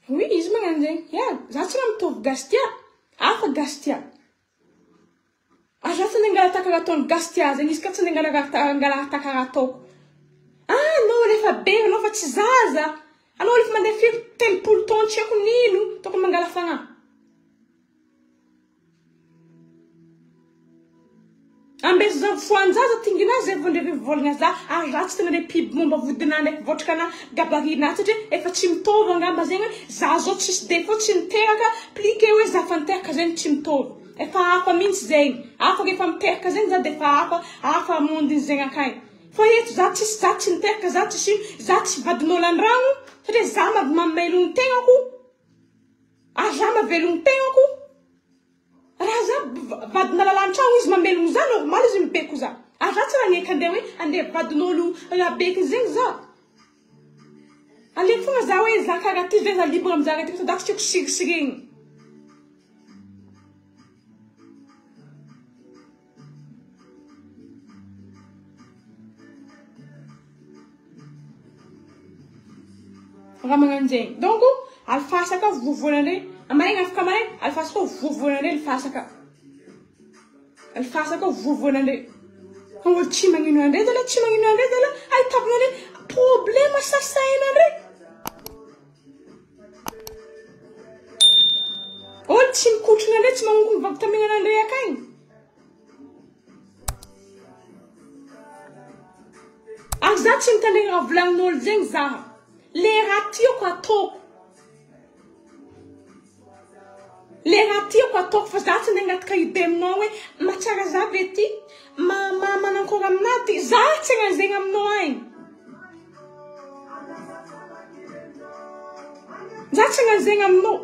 Speaker 1: Oui, izy magnano zegny. Ya, za tsy raha mitovy Gastia. Hafa Gastia. Ary za tsy nangalataka raha ataon'i Gastia zegny, izy ka tsy nangalataka raha ataoko. Ah, anao olo efa be, anao fa tsy zaza. Anao olo efa mandeha firy 30 taona tsy haiko nino, tokony mangala fagnahy. Ambezo za voanjaza tingina zay vao ndray mivolagna za ary za tsy tegna le pub momba vodinah ndraiky votraka na gabarit nah satria efa tsy mitovy angamba zegny hoe za zao tsisy défaut tsy niteraka plus que hoe za fa niteraka zegny tsy mitovy efa hafa mintsy zegny hafa refa miteraka zegny za defa hafa hafa monde zegny akagny fa eto za tsisy za tsy niteraka za tsisy ino za tsy vadin'olo andragno satria za mamelogno tegnako ary za mavelogno tegnako. Raha za vadina lalan-tragno izy mamelogno za normal izy mibeko za. Ary za tsy raha niaiky andeha hoe andeha vadin'olo rabeky zegny za. Aleoko fogna za hoe za karaha ty ve za libre amizah raha ty fa za tsy tiako sirisirigny. Raha magnano zegny. Donc alifasaka vovoanandre amaregny afaka amaregny alifasaka vovoanandre alifasaka. Alifasaka vovoanandre. Fa olo tsy magnino andre zala tsy magnino andre zala ahitavanandre problème sasainandre. Olo tsy mikotrana andre tsy magnoky mivavitamignana andre akagny. Ary za tsy mitandregny raha volagnin'olo zegny za. Le raha tiako ataoko. Le raha tiako ataoko fa za tsy andeha hangataka idée aminao hoe mahatsara za ve ty? Ma ma manankory aminahy ty? Za tsy hagnano zegny aminao agny. Za tsy hagnano zegny aminao.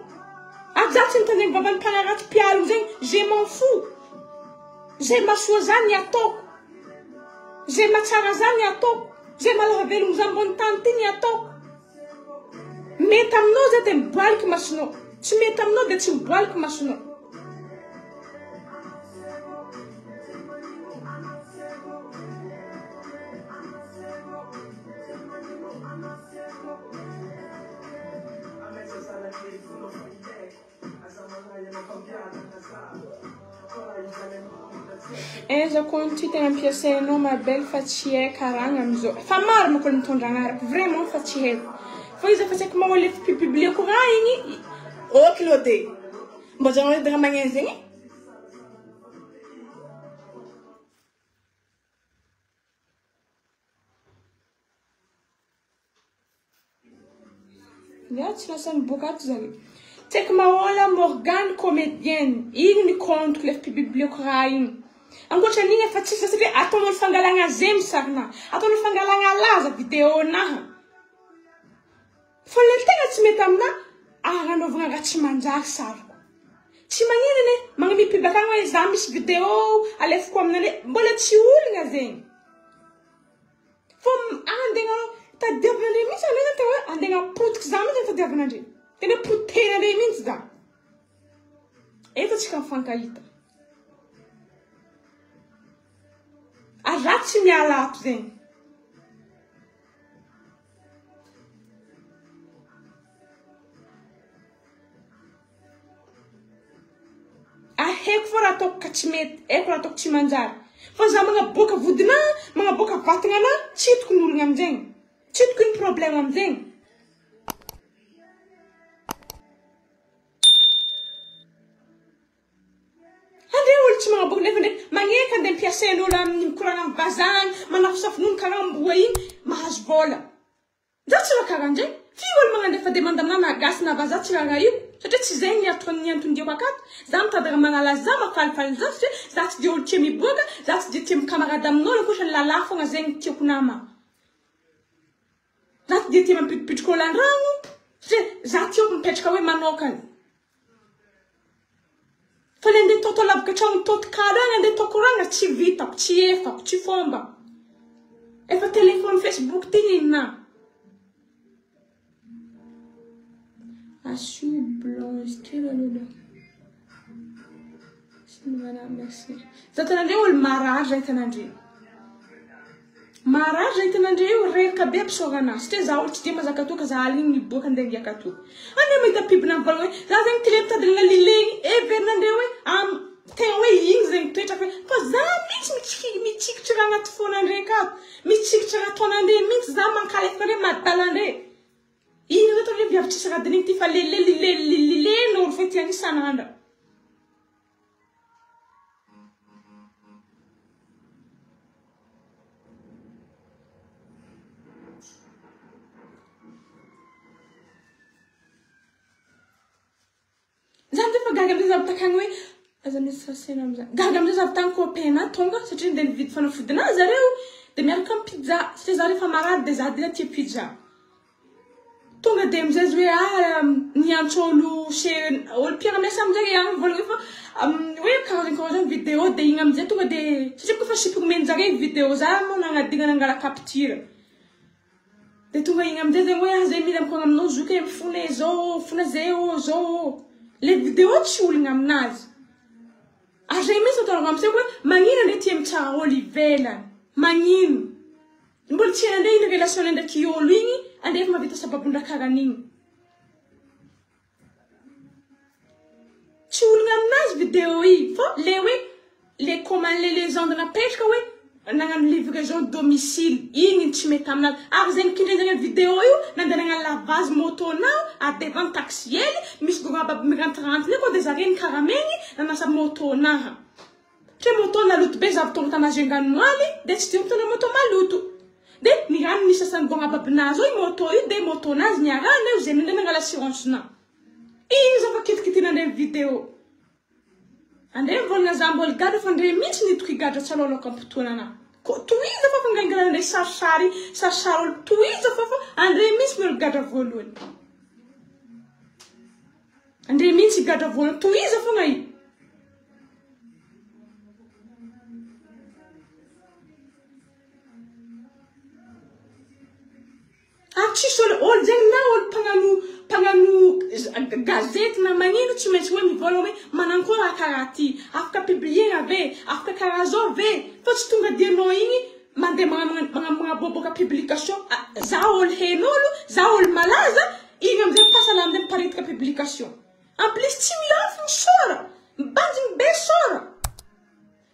Speaker 1: Ary za tsy mitandregny vavan'ny mpanaratsy mpialogno zegny, je m'en fous. Zay mahasoa za ny ataoko. Zay mahatsara za ny ataoko. Zay mahalava velogno za ambony tany ty ny ataoko. Mety aminao zay de miboaliky masonao. Tsy mety aminao de tsy miboaliky masonao. Aiza compte ty tegna ampiasainao ma belle fa tsy hay karagna amizao. Fa maro manko olo mitondra agnarako vraiment fa tsy haiko. Fa izy efa tsy haiko maholy efa publieko raha igny.
Speaker 2: Ok Lode. Mba zaho edy raha magneno zegny.
Speaker 1: Ya tsy lasa niboaka ato zany. Tsy haiko mahola Morgane comédienne. Igny ny compte-ko le fipublieko raha igny. Ankoatra an'igny efa tsisy satria ataon'olo fangalagna zemy sarinahy. Ataon'olo fangalagna laza vidéo-nahy. Fa le tegna tsy mety aminahy agnanaovagna raha tsy manjary sariko. Tsy magnino anie, magnamia pub akagny hoe za misy vidéo alefako aminareo, mbola tsy olagna zegny. Fa andeha tadiavinandre mihitsy anie zany tegna hoe andeha hapotiky za mihitsy tadiavinandre. Tena hoe potehinandre mihitsy za. Eto tsika mifankahita. Ary za tsy miala ato zegny. Haiko fa raha ataoko ka tsy mety, haiko raha ataoko tsy manjary. Fa za magnaboaka vodina, magnaboaka vatagna anah, tsy hitako ny olagna aminjegny. Tsy hitako ino problème aminjegny. Andre olo tsy magnaboaka nefa ndre magneka andeha ampiasain'olo amin'ny mikoragna amin'ny vazaha agny, manafosafo nono karaha amboa igny, mahazo vôla. Za tsy raha karahan'izay. Firy olo magnandefa demande aminah na gasy na vazaha tsy raharahiako satria tsy zay ny antony ny anton-diako akato. Za mitady raha manala za mahafalifaly za satria za tsy de olo tia miboaka, za tsy de tia mikamarady amin'olo ankoatra ny lalahy fogna zegny no tiako nama. Za tsy de tia mampidipidiky olo andragno satria za tiako mipetraka hoe manokana. Fa le andeha tôtô lavaka tragno tôty kalo agny andeha atao koragna tsy vitako, tsy efako, tsy fombako. Efa téléphone Facebook ty nina. Asio blanche kely aloha. Merci. Za hitanandreo olo marary za hitanandreo. Marary za hitanandreo io reraka be ampisaorana ahy satria za olo tsy de mazaka toaka za aligny miboaka andeha higiaka toaka. Andeha mahita pub na mivolagna hoe za zegny tyle mitady lalileny heverinandreo hoe am tegna hoe igny zegny toetrako hoe fa za mihitsy mitsiky mitsikitry raha agnaty fonandre akato mitsikitry raha ataonandre mihitsy za mankalefaka andre madala andre. Ino zao ataondre viavy tsisy raha dinigny ty fa lele lile lilen'olo fa ty agny isan'andra. Za amizay fa gaga amizay za avy takagny hoe aza misy sasena amizay. Gaga amizay za avy tagny copain-na tonga satria ndeha nividy fanafodinazy zareo de miaraka amin'ny pizza satria za rehefa marary de za dila tia pizza. Tonga de amizay izy hoe ah niantso olo chez olo mpiara-miasa amizay ihany mivolagna hoe fa hoe karaha karaha zao vidéo de igny amizay tonga de satria koa fa supprimer-njare vidéo za moa nagnadigna nangala capture. De tonga igny amizay zegny hoe ah zay mila mikoragna aminao zoky e mifona e zao ô mifona zay ô zao ô. Le vidéo tsy olagna aminazy. Ary zay mihitsy ataonako ampisaiko hoe magnino andre tia mitsara olo ivelany. Magnino. Mbola tsy hainandre iny relation ndraiky olo igny andre efa mahavita sababon-draha karaha an'igny. Tsy olagna aminazy vidéo igny fa le hoe le comment le légende napetraka hoe nagnano livraison domicile igny tsy mety aminazy. Ary zegny kindrendregny vidéo io nandeha nagnano lavage moto-nao ary devant taxi hely misy goro aby mirantiranty koa de zare nikaramegny nanasa moto-naha. Satria moto naloto be za avy tonga ta Majunga noaly de tsy tia mitondra moto maloto. De ny rano nisy sasany goro aby abinazy io moto io de moto-nazy niarahana io zay nandeha nangala assurance-na. Igny za fa kitikitinandre vidéo. Andre mivolagna za mbola gadra fa andre mihitsy nidiko higadra tsy alohaloko am-potoana anahy. Ko tohiza fa fangalangalanandre sarisary sarisary olo tohiza fa fa andre mihitsy ny olo gadra voalohany. Andre mihitsy gadra voalohany tohiza fogna io. Ary tsisy olo olo zegny na olo mpagnano mpagnano gazety na magnino tsy maintsy hoe mivolagna hoe manankory raha karaha ty afaka publier ve afaka karaha zao ve fa tsy tonga de anao igny mandeha magnaboaboaka publication za olo hain'olo za olo malaza igny amizay pasala amizay miparitaka publication en plus tsy miafy ny sora mibanjigny be sora.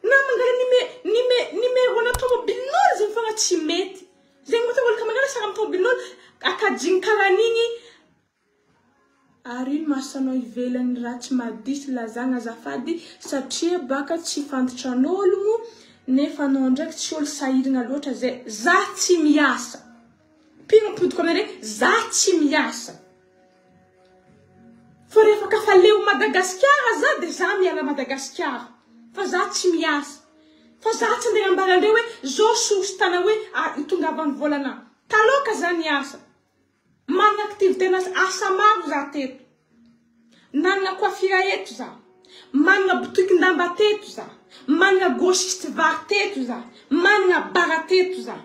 Speaker 1: Na mangala nume nume numéro-na tomobilin'olo zegny fogna tsy mety. Zegny mahatonga olo ka mangala sary amy tomobilin'olo akajigny karaha an'igny. Ary ino mahasanao ivelany raha tsy mahadiso lazagna azafady satria baka tsy fantotran'ologno nefa anao ndraiky tsy olo sahiragna loatra zay. Za tsy miasa. Pire ampodiko aminareo, za tsy miasa. Fa rehefa ka fa leo Madagasikara za de za miala Madagasikara. Fa za tsy miasa. Fa za tsy andeha ambarandreo hoe zao source tana hoe itongavan'ny volana. Taloka za niasa. Manana activité na asa maro za teto. Nanana coiffure eto za. Manana botikin-damba teto za. Manana grossiste vary teto za. Manana bar teto za.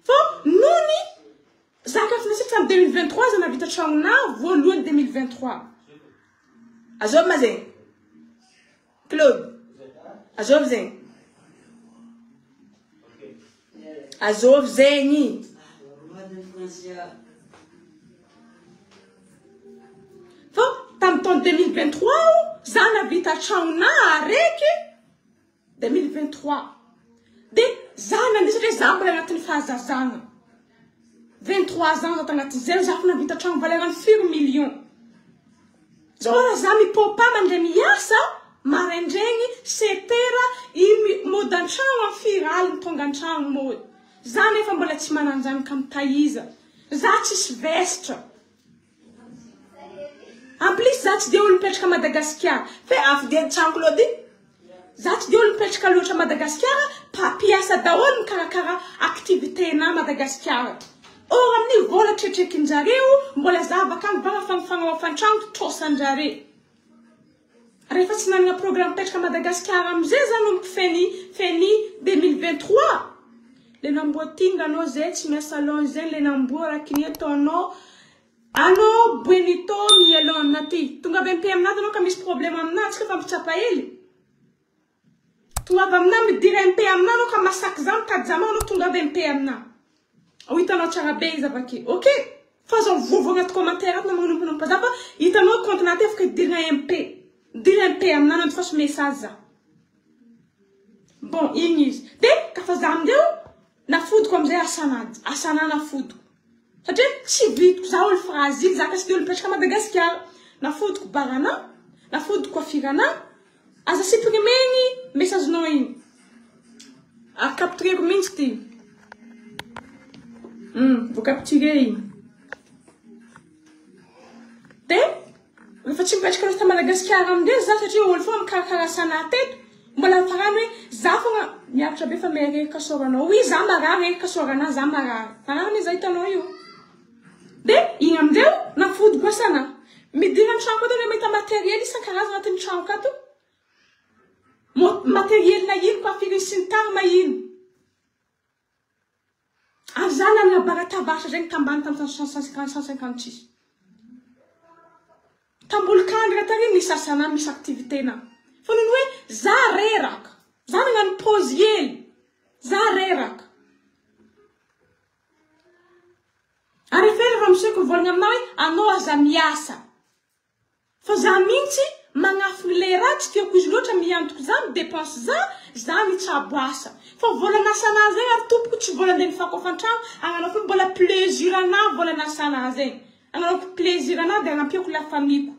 Speaker 1: Fa nony za ka efa tamin'ny 2023 za nahavita tragnona voalohany 2023.
Speaker 2: Azovy ma zegny? Claude, azovy zegny? Azovy zegny?
Speaker 1: Fa tamin'ny taona 2023 za nahavita tragnona araiky 2023. De za nandeha satria za mbola agnatin'ny fahazazana. 23 ans za tagnatin'izay za fa nahavita tragno valeur firy million. Tsy raha za mipopa mandeha miasa maraindraigny 7 heures i mody an-tragno amy firy aligny tonga an-tragno mody. Za nefa mbola tsy manan-janaka mitaiza. Za tsisy vestra. En plus za tsy de olo mipetraka Madagasikara.
Speaker 2: Fe afidiany tragno Claude?
Speaker 1: Za tsy de olo mipetraka loatra Madagasikara, mpampiasa daholo mikarakara activité na Madagasikara. Or amin'ny vola tretrekin-jareo mbola za avy akany vagna fagnofantragno trosan-jare. Rehefa tsy nanana programme mipetraka Madagasikara amizay za nanomboka feni feni 2023. Le namboa tinga anao zay tsy miasa salon zegny le namboa raha kiny ataonao. Anao Benito Mielon aty. Tonga avy MP aminazy anao ka misy problème aminazy tsika fa mpitsapa hely. Tonga avy aminahy midira MP aminahy anao ka masaky za mitady zama anao tonga avy MP aminahy. Ho hitanao tsara be izy avake. Ok? Fa zao mivovo agnaty commentaire ato na magnomponompo za fa hitanao compte naty afaka idirana MP. Midira MP aminahy anao fa message za. Bon, igny izy. De ka fa za amindreo nafodiko amizay asanady. Asana nafodiko. Satria tsy vitako za olo fragile, za ka tsy de olo mipetraka Madagasikara. Nafodiko barana, nafodiko coiffure-na. Aza supprimegny message-nao igny. Ary captureko mihitsy ty. Vao capturé igny. De rehefa tsy mipetraka loatra Madagasikara amindreo za satria olo foana mikarakara asana teto. Mbola farany hoe za fogna miaritra be fa miareraka soranao. Oui, za marary reraka sorana, za marary. Marary anie za hitanao io. De igny amindreo nafodiko asana. Midira ny trano ato mahita matériel isan-karazany anatin'ny trano ato. Matériel na ino coiffure sy ny tariny ma ino. Ary za nanana baratabaratra zegny tambany tamin'ny 156. Tamboly kandrina tary misy asana, misy activité na. Fa noho hoe za reraka. Za nagnano pause hely. Za reraka. Ary efa raha miseko mivolagna aminao hoe anao aza miasa. Fa za mihitsy magnafiny le raha tsy tiako izy loatra miantoko za midépense za, za mitsabo asa. Fa volan'asana zegny ary tompoko tsy vola andeha mifakofan-tragno, agnanaovako mbola plaisir anahy volan'asana zegny. Agnanaovako plaisir anahy de agnampiako la famille-ko.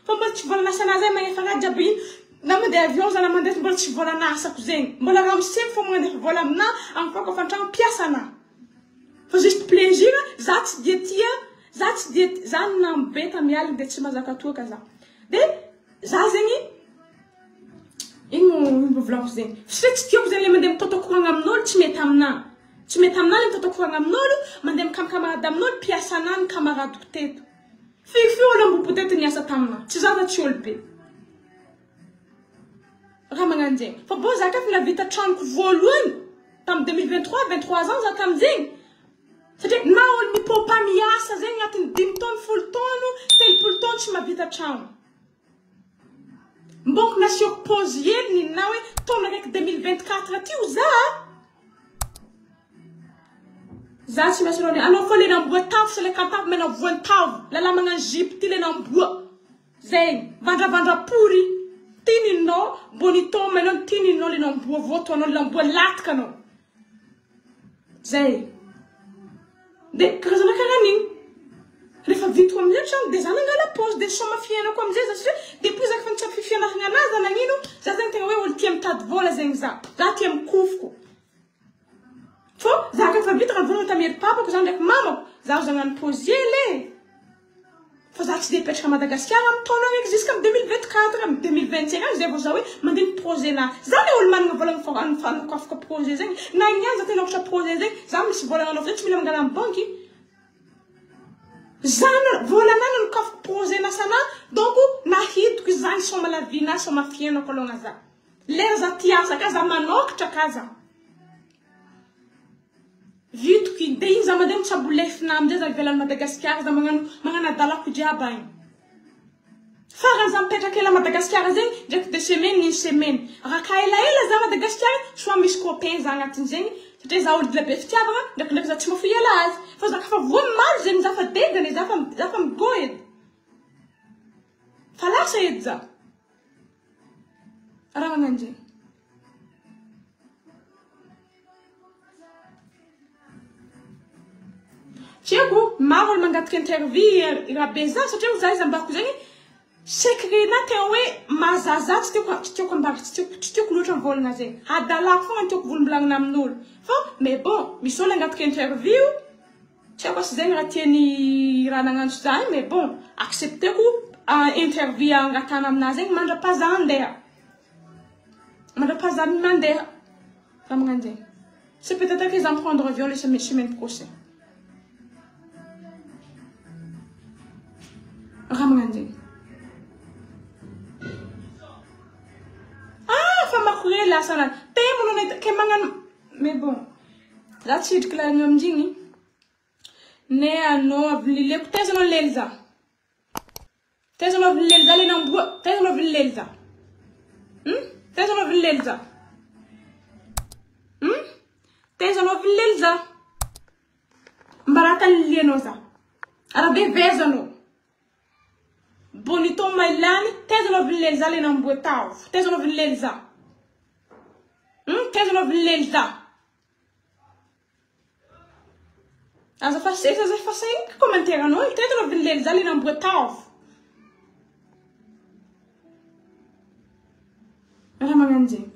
Speaker 1: Fa mbola tsy volan'asana zegny magnefa raha jiaby ino. Na mandeha avion za na mandeha mbola tsy volan'asako zegny. Mbola raha miseko fô magnadefa vola aminahy amin'ny fakofan-tragno mpiasa anahy. Fa juste plaisir, za tsy dia tia, za tsy dia za namo be tamy aligny de tsy mahazaka toaka za. De za zegny ino mbo volaniko zegny. Satria tsy tiako zegny le mandeha mitôtôkoragna amin'olo tsy mety aminahy. Tsy mety aminahy le mitôtôkoragna amin'olo, mandeha mikamakamarady amin'olo, mpiasa anahy ny kamaradiko teto. Firifiry olo ambompo teto niasa taminahy. Tsy za fa tsy olo be. Raha magnano zegny. Fa bon za ka efa nahavita tranoko voalohany tamin'ny 2023, 23 ans za tamin'izegny. Satria na olo mipopa miasa zegny agnatin'ny 5 taona, 10 taona, 30 taona tsy mahavita tragno. Mbôko nasiako pause hely nina hoe taona araiky 2024 ty ho za. Za tsy miasa anao fô le namboa tavo sy le kantavo mena voantavo. Lala magnano jupe ty le namboa. Zegny, vandravandra pory, ty ninao, bonito melon ty ninao le namboa voto anao, le namboa latika anao. Zay. De karazana karaha an'igny. Rehefa vitako amizay trano de za nangala pause de soma fiainako amizay za satria depuis za efa nitsapy fianarana anazy za nagnino za zegny tegna hoe olo tia mitady vola zegny za. Za tia mikofoko. Fô za ka efa vita raha nivolagna tamin'ny ery papako za ndraiky mamako zaho za hagnano pause hely e. Fa za tsy de hipetraka à Madagasikara amin'ny taona araiky jusqu'à 2024 amin'ny 2025 any zay vao za hoe mandiniky projet na za le olo manana vola anokafako projet zegny na niany za te hanokatra projet zegny za misy vola agnanaovako zay tsy mila mangala amin'ny banky za vola anah nanokafako projet n'asana donc nahitiko zany soma la vie na soma fiainako alôgna za lera za tia asa ka za manokatra ka za. Vitako iny, de iny za mandeha mitsabo lefona amizay za ivelan'i Madagasikara za magnano magnano adalako jiaby agny. Farany za mipetraka ela Madagasikara zegny ndraiky deux semaines une semaine. Raha ka elaela za Madagasikara soit misy copain za agnatin'izegny satria za olo dila be fitiavagna ndraikindraiky za tsy mahafoy ela azy. Fa za kafa voa maro zegny za fa degany e za fa za fa migo edy. Fa lasa edy za. Raha magnano zegny. Tsy haiko, maro olo mangataka interview raha be za satria za izy ambako zegny secret na tegna hoe mahazaza tsy tiako tsy tiako ambara tsy tiako tsy tiako loatra mivolagna zegny. Hadalako fogna ny tiako volombolagna amin'olo. Fa mais bon, misy olo angataka interview, tsy haiko asa zegny raha tiany raha nagnantso za igny mais bon, accepteko interview angatahana aminazy igny mandra-pahaza andeha. Mandra-pahaza mandeha. Raha magnano zegny. C'est peut-être que za prendre avion le semaine prochaine. Raha magnano zegny. Ah, fa makorely asa anazy. Temo no nahita ke magnano mais bon. Za tsy hidriky lalagna amin'igny. Ne anao avy nileko taiza anao nilely za? Taiza anao avy nilely za le namboa? Taiza anao avy nilely za? Taiza anao avy nilely za? Taiza anao avy nilely za? Mbaraka nilianao za. Arabe veza anao. Bonito mailany, taiza anao avy nilely za le namboa tao? Taiza anao avy nilely za? Taiza anao avy nilely za? Aza fa sesa aza fa sainiko commentaire anao e. Taiza anao avy nilely za le namboa tao? Raha magnano zegny.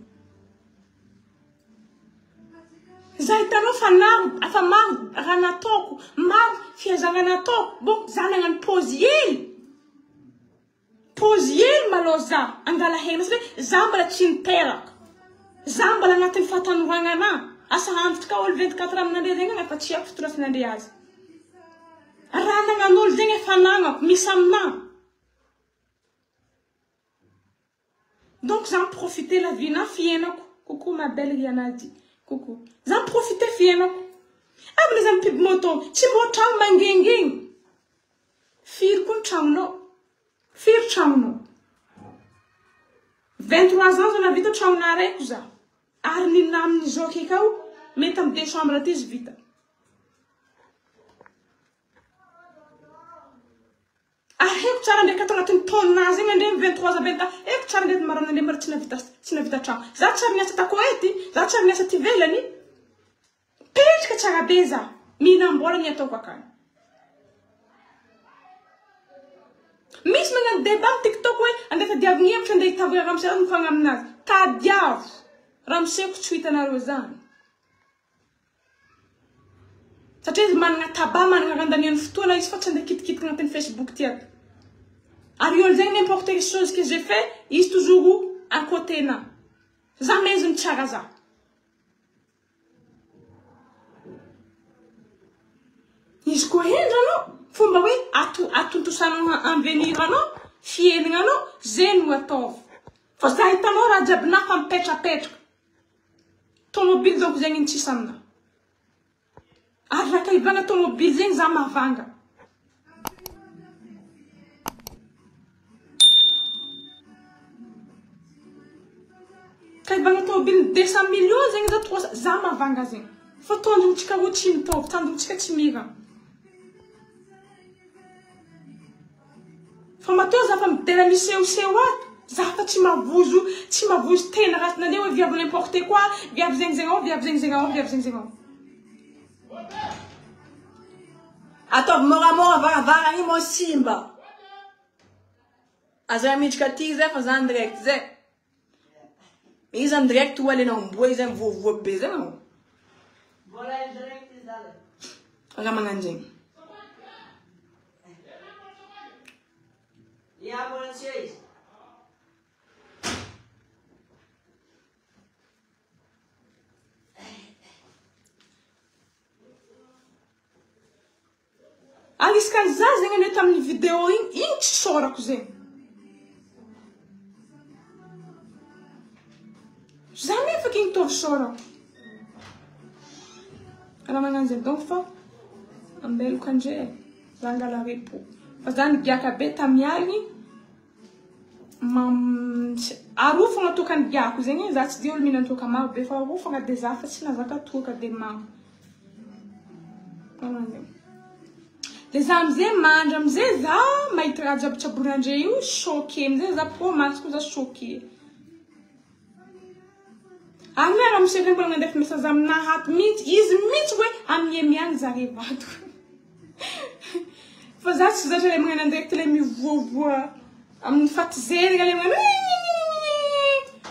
Speaker 1: Za hitanao fa maro fa maro raha nataoko, maro fiazana nataoko. Bon, za nagnano pause hely. Pause hely malôha za angala hena satria za mbola tsy niteraka. Za mbola agnatin'ny fahatanoragna anah. Asa antitra ka olo 24 aminandre zegny agny efa tsy haiko fitondrasanandre azy. Raha nagnan'olo zegny efa anagnako, misy aminah. Donc za mi-profiter la vie na fiainako. Coucou ma belle Rihanna dit. Coucou. Za mi-profiter fiainako. Avy le za mipiby moto, tsy mbô tragno mangengeny. Firy koa ny tragnonao? Firy tragnonao? 23 ans za nahavita tragnona araiky za. Ary ny namin'izao akaiky ao, mety amin'ny décembre aty izy vita. Ary haiko tsara ndraiky ato anatin'ny taona zegny andre 23 ans 24 haiko tsara ndraiky marina andre mbola tsy nahavita tsy nahavita tragno. Za tsy ary niasa ta Koety, za tsy ary niasa ty ivelany. Petraka tsara be za. Mihinam-bola ny ataoko akany. Misy magnano débat amin'ny TikTok hoe andeha tadiavigny hevitra andeha hitavagna ramose aho mikoragna aminazy. Tadiavo. Ramoseko tsy ho hitanareo zany. Satria izy manana tabac, manana raha andaniany fotoana izy fa tsy andeha kitikitika agnatin'ny Facebook ty ato. Ary olo zegny n'importe quelle chose que je fais, izy toujours à côté na. Za meziny tsara za. Izy koa hendry anao, fomba hoe ato atontosanao avenir anao, fiainana anao, zegny no ataovy. Fa za hitanao raha jiaby nafa mipetrapetraka. Tomobile donc zegny tsisy amina. Ary raha ka hivanga tomobile zegny za mahavanga. Ka hivanga tomobile 200 millions zegny za 300 za mahavanga zegny. Fa tanjontsika roa tsy mitovy, tanjontsika tsy mira. Fa matoa za fa midera misehoseho ato, za fa tsy mavozo, tsy mavozo tena ratsy nandeha hoe viavy n'importe quoi, viavy zegny zegny ao, viavy zegny zegny ao, viavy zegny zegny ao.
Speaker 2: Ataovy moramora varavarana io moa simba. Aza miditra aty zay fa za en direct zay. Izy en direct ho alena omboa izy mivoavoa be zay manao.
Speaker 3: Mbola en direct izy zany.
Speaker 1: Raha magnano zegny.
Speaker 3: Ia mbola tsy eo izy.
Speaker 1: Ary isaka ny za zegny anie tamin'ny vidéo igny, igny tsy sôrako zegny. Za nefa k'igny tô sôrako. Raha magnano zegny donc fa ambelako andre e, za angala repos. Fa za nigiaka be tamin'ny aligny, mam- aroa fogna toaka nigiako zegny, za tsy de olo mihinan-toaka maro be fa aroa fogna de za fa tsy nahazaka toaka de mamo. De za amizay mandry amizay za mahita raha jiaby tsaboinandre io choqué amizay za pro max koa za choqué. Ary ny ramose regny mbola nandefa message aminahy ato mihitsy, izy mihitsy hoe amiemy ihany zare vadiko. Fa za tsy zatra le magnano en direct le mivoavoa amin'ny fatizerana le magnano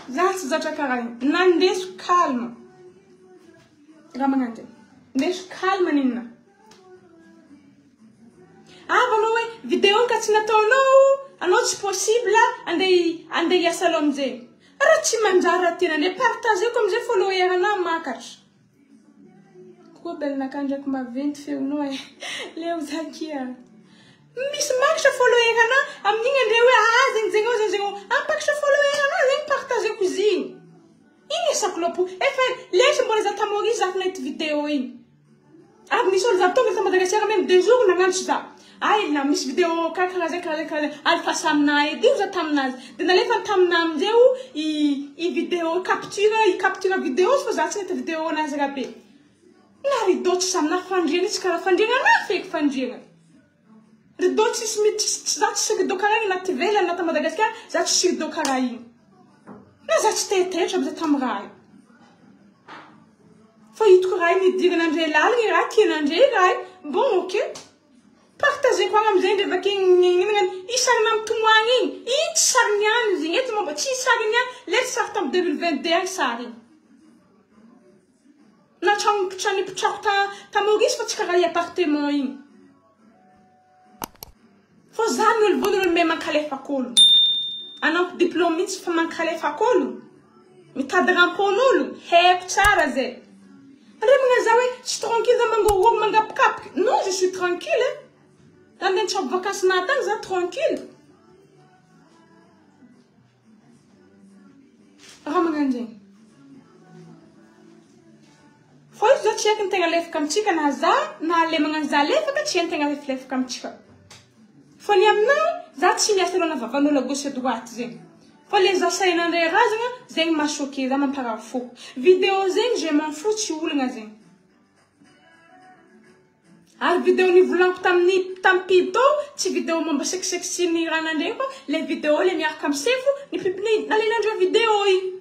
Speaker 1: za tsy zatra karaha igny. Nandeso calme. Raha magnano zegny. Ndeso calme ninona. Avy anao hoe vidéo ka tsy nataonao, anao tsy possible andeha andeha hiasa aloha amizay. Raha tsy manjary raha tiana andeha partageko amizay follower anah makatra. Koa belinakahy ndraiky maventy feonao e. Leo za kia. Misy makatra follower anah amin'igny andre hoe ah zegny zegny ao zegny zegny ao. Ampakatra follower anah zegny partageko izy igny. Igny asako lopo. Efa lesy mbola za ta Maurice za fa nahita vidéo igny. Avy nisy olo za tonga ta Madagasikara même deux jours nagnantso za. Ay na misy vidéo karaha zay karaha zay karaha zay. Alefaso aminahy edy io za taminazy. De nalefany taminahy amizay io i i vidéo capture i capture vidéo fa za tsy nahita vidéo nazy raha be. Na rideau tsisy aminahy fandriana io tsy karaha fandriana anahy feky fandriana. Rideau tsisy mi tsisy za tsisy rideau karaha igny na ty ivelany na ta Madagasikara za tsisy rideau karaha igny. Na za tsy taitaitra amizay tamy raha io. Fa hitako raha io nidirana andre lalina i raha tianandre i raha io. Bon ok. Partageko agny amizay ndre bakeo igny i sarina mitomoagny igny. Igny tsy sary niany izy igny eto momba tsy sary niany. Le tsy sary tamy 2022 agny sary igny. Na trano nipitrako ta ta Maurice fa tsy karaha i appartement igny. Fa za ny olo voalohany mahay mankalefaka olo. Anampy diplôme mihitsy fa mankalefaka olo. Mitady rampon'olo, haiko tsara zay. Andre magnano za hoe tsy tranquille za mangorohoro mangapikapiky. Non, je suis tranquille. Eh. Nandeha nitsabo vacances nahy tagny za tranquille. Raha magnano zegny. Fa izy zao tsy haiko ny tegna lefaka amintsika na za na le magnano za lefaka tsy hainy tegna lefilefaka amintsika. Fa ny aminahy za tsy miasa aloha na vavan'olo à gauche à droite zegny. Fa le za sahinandray razagna zegny maha choqué za mamparary fo. Vidéo zegny je m'en fous tsy olagna zegny. Ary vidéo nivolaniko tamin'ny tamin'ny pub tao tsy vidéo momba sexy ny raha nandregny fa le vidéo le miaraka amin'ny sefo ny pub nalainandreo vidéo igny.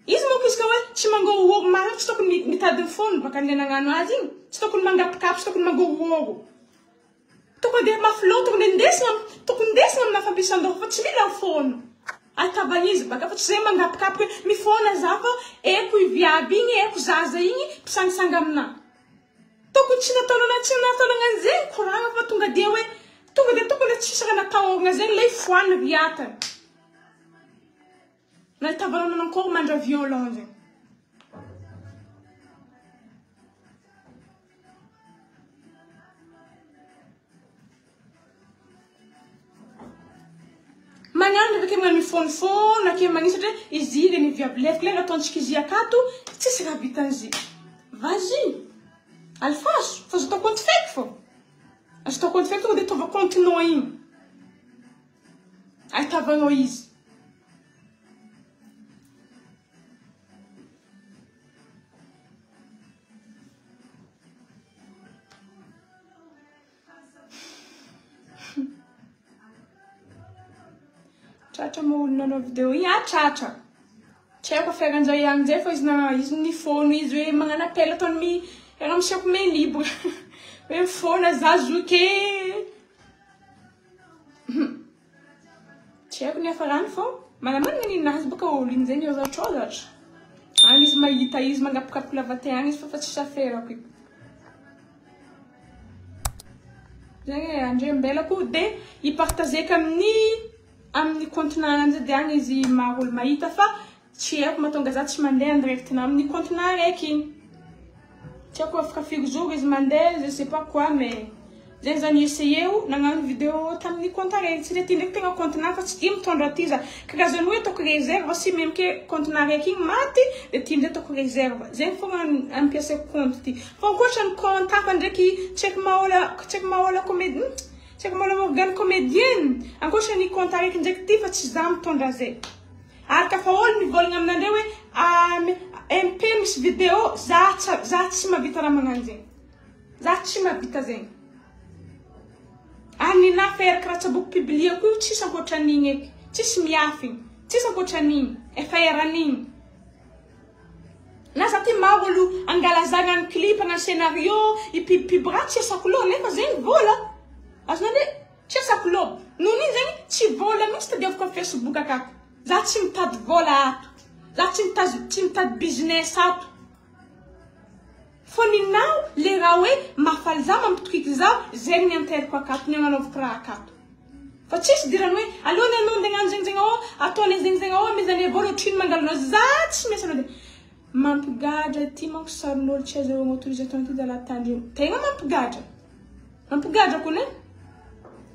Speaker 1: Izy manko izy ka hoe tsy mangorohoro marina tsy tokony mitady ny fony baka le nagnano azy igny tsy tokony mangapikapy tsy tokony mangorohoro. Tokony de mafy loha tokony de ndesina tokony ndesina amina fampiasan-doha fa tsy mila mifona. Atavagna izy baka fa tsy zay mangapikapy hoe mifona za fa eko i viavy igny eko zaza igny mpisangisanga aminahy. Tokony tsy nataonana tsy nataonana an'izegny koragna fa tonga dia hoe tonga de tokony tsisy raha natahorana zegny le foanina viatana. Nahitavanao nanakôry mandra violon zegny. Magnano ndraiky magnano mifonofono ake magnisy satria izy iny ny viavy lefiko le nataontsika izy akato tsisy raha vitan'izy. Vas-y. Alefaso fa azo atao compte fake fô. Azo atao compte fake tonga de ataova compte-nao igny. Ahitavanao izy. Tratra moa olo nanao vidéo igny? Ah tratra. Tsy haiko aferan'izay ihany zay fa izy na izy nifono izy hoe magnano appel ataony mi raha miseko main libre. Hoe mifona za zoky e. Tsy haiko ny hafarany fô manamanana ninazy bôka olo igny zegny ôzatrôzatra. Agny izy mahita izy mangapokapoko lava te agny izy fa fa tsisy aferako io. Zegny e andre mbelako de hipartageko amin'ny amin'ny compte-na amizay de agny izy maro olo mahita fa tsy haiko mahatonga za tsy mandeha en direct na amin'ny compte-na araiky igny. Tsy haiko afaka firy jours izy mandeha je sais pas quoi mais zegny zany essayeo nagnano vidéo tamin'ny compte araiky tsy le ty ndraiky tegna compte-na fa tsy tia mitondra ty za. Karazany hoe ataoko réserve si même que compte-na araiky igny maty de ty amizay ataoko réserve. Zegny fogna ampiasaiko compte ty. Fa ankoatra ny compte hafa ndraiky tsy haiko mahola tsy haiko mahola comédie tsy haiko mahola Morgane comédienne. Ankoatra ny compte araiky ndraiky ty fa tsy za mitondra zay. Ary ka fa olo mivolagna aminandreo hoe MP misy vidéo za tsy mahavita raha magnano zegny. Za tsy mahavita zegny. Ary ny naferaka raha tsaboko publieko io tsisy ankoatran'igny eky. Tsisy miafigny. Tsisy ankoatran'igny. Efa eran'igny. Na za ty maro olo angalazagna ny clip na scénario ipibipib raha tsy asako loha nefa zegny vola. Azonao tsy asako loha. Noho n'igny zegny tsy vola mihitsy tadiaviko amin'ny Facebook akato. Za tsy mitady vola ato. Za tsy mitady tsy mitady business ato. Fô ninao le raha hoe mahafaly za mampitokiky za zegny ny anteriko akato ny agnanaovako raha akato. Fa tsisy dirany hoe alohany anao andeha hagnano zegny zegny ao ataonay zegny zegny ao amezanay vola ohatrino mangalanao za tsy miasa anao de mampigadra ty manko sarin'olo tsy azahoagna autorisation ty zalahy tandremo. Tegna mampigadra. Mampigadra kony e.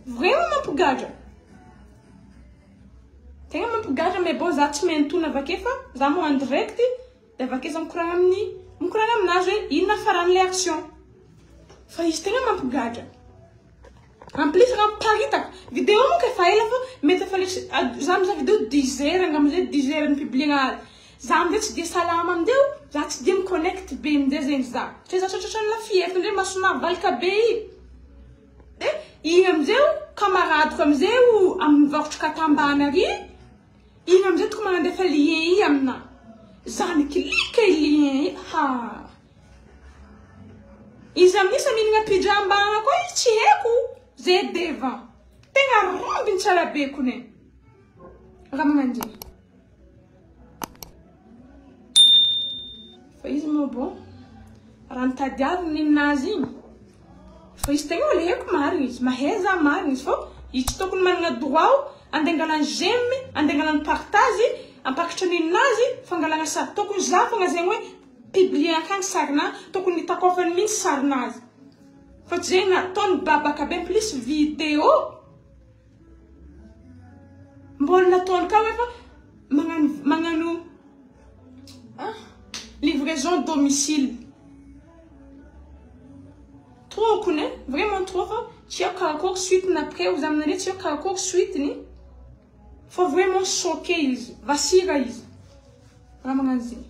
Speaker 1: Vraiment mampigadra. Tegna mampigadra mais bon za tsy miantona avake fa za moa en direct de avake za mikoragna amin'ny mikoragna aminazy hoe inona faran'le action. Fa izy tegna mampigadra. En plus raha miparitaka vidéo manko efa ela fa mety efa le za mizaha vidéo 10 heures angamba zay 10 heures nipubliena azy. Za amizay tsy de salama amindreo, za tsy de miconnecte be amindreo zegny za. Satria za tratratran'ny la fièvre ndray masonà valaka be igny. De igny amizay camaradeko amizay amin'ny mivarotro katambana ary igny amizay tokony manandefa lien igny aminà. Za niclique lien igny ha. Izy amin'io sa mihinana pizza ambana koa izy tsy haiko. Zay devant. Tegna rombiny tsara be kony. Raha magnano zegny. Fa izy moa bon. Raha nitadiaviny ninazy igny. Fa izy tegna olo haiko marigny izy. Mahay za marigny izy fô izy tsy tokony manana droit andeha angalany j'aime, andeha angalany partage, ampakatra ninazy fangalana sary. Tokony za fogna zegny hoe publier akagny sarina, tokony hitakôfany mihitsy sarinazy. Fa tsy zegny nataony babaka be plus vidéo. Mbola nataony ka hoe fa magnano magnano livraison domicile. Trop kony e, vraiment trop fa tsy haiko karakory suite ny après hozy aminareo tsy haiko karakory suite-ny. Fa vraiment choqué izy, vasira izy. Raha magnano zegny.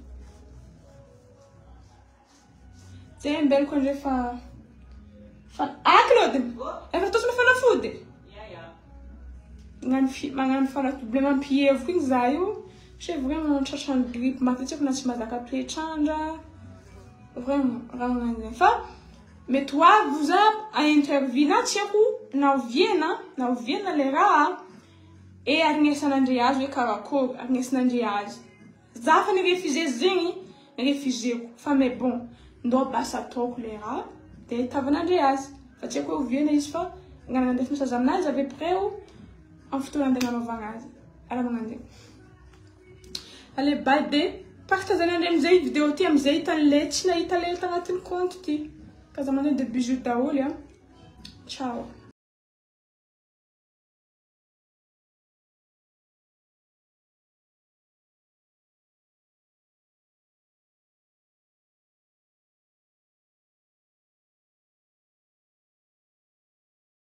Speaker 1: Zay ambelako andre fa fa ah Claude, efa ataontsika fanafody. Magnano fi magnano fanafody le mampihevoko igny za io. Satria vraiment tratran'ny grippe matetiky na tsy mahazaka toetr'andra. Vraiment raha magnano zegny fa mety ho avy za a interview na tsy haiko na oviana na oviana le raha e arignesan'andre azy hoe karakory arignesan'andre azy. Za fa nirefuse zegny refuseko fa mais bon ndao basa ataoko le raha de tavan'andre azy fa tsy haiko hoe oviana izy fa nandefa message aminazy avy après amin'ny fotoana andeha nanaovagna azy. Raha magnano zegny. Allez bye de partagenandre amizay vidéo ty amizay hitan'le tsy nahita le tagnatin'ny compte ty. Ka za manao de bisous daholo a. Ciao.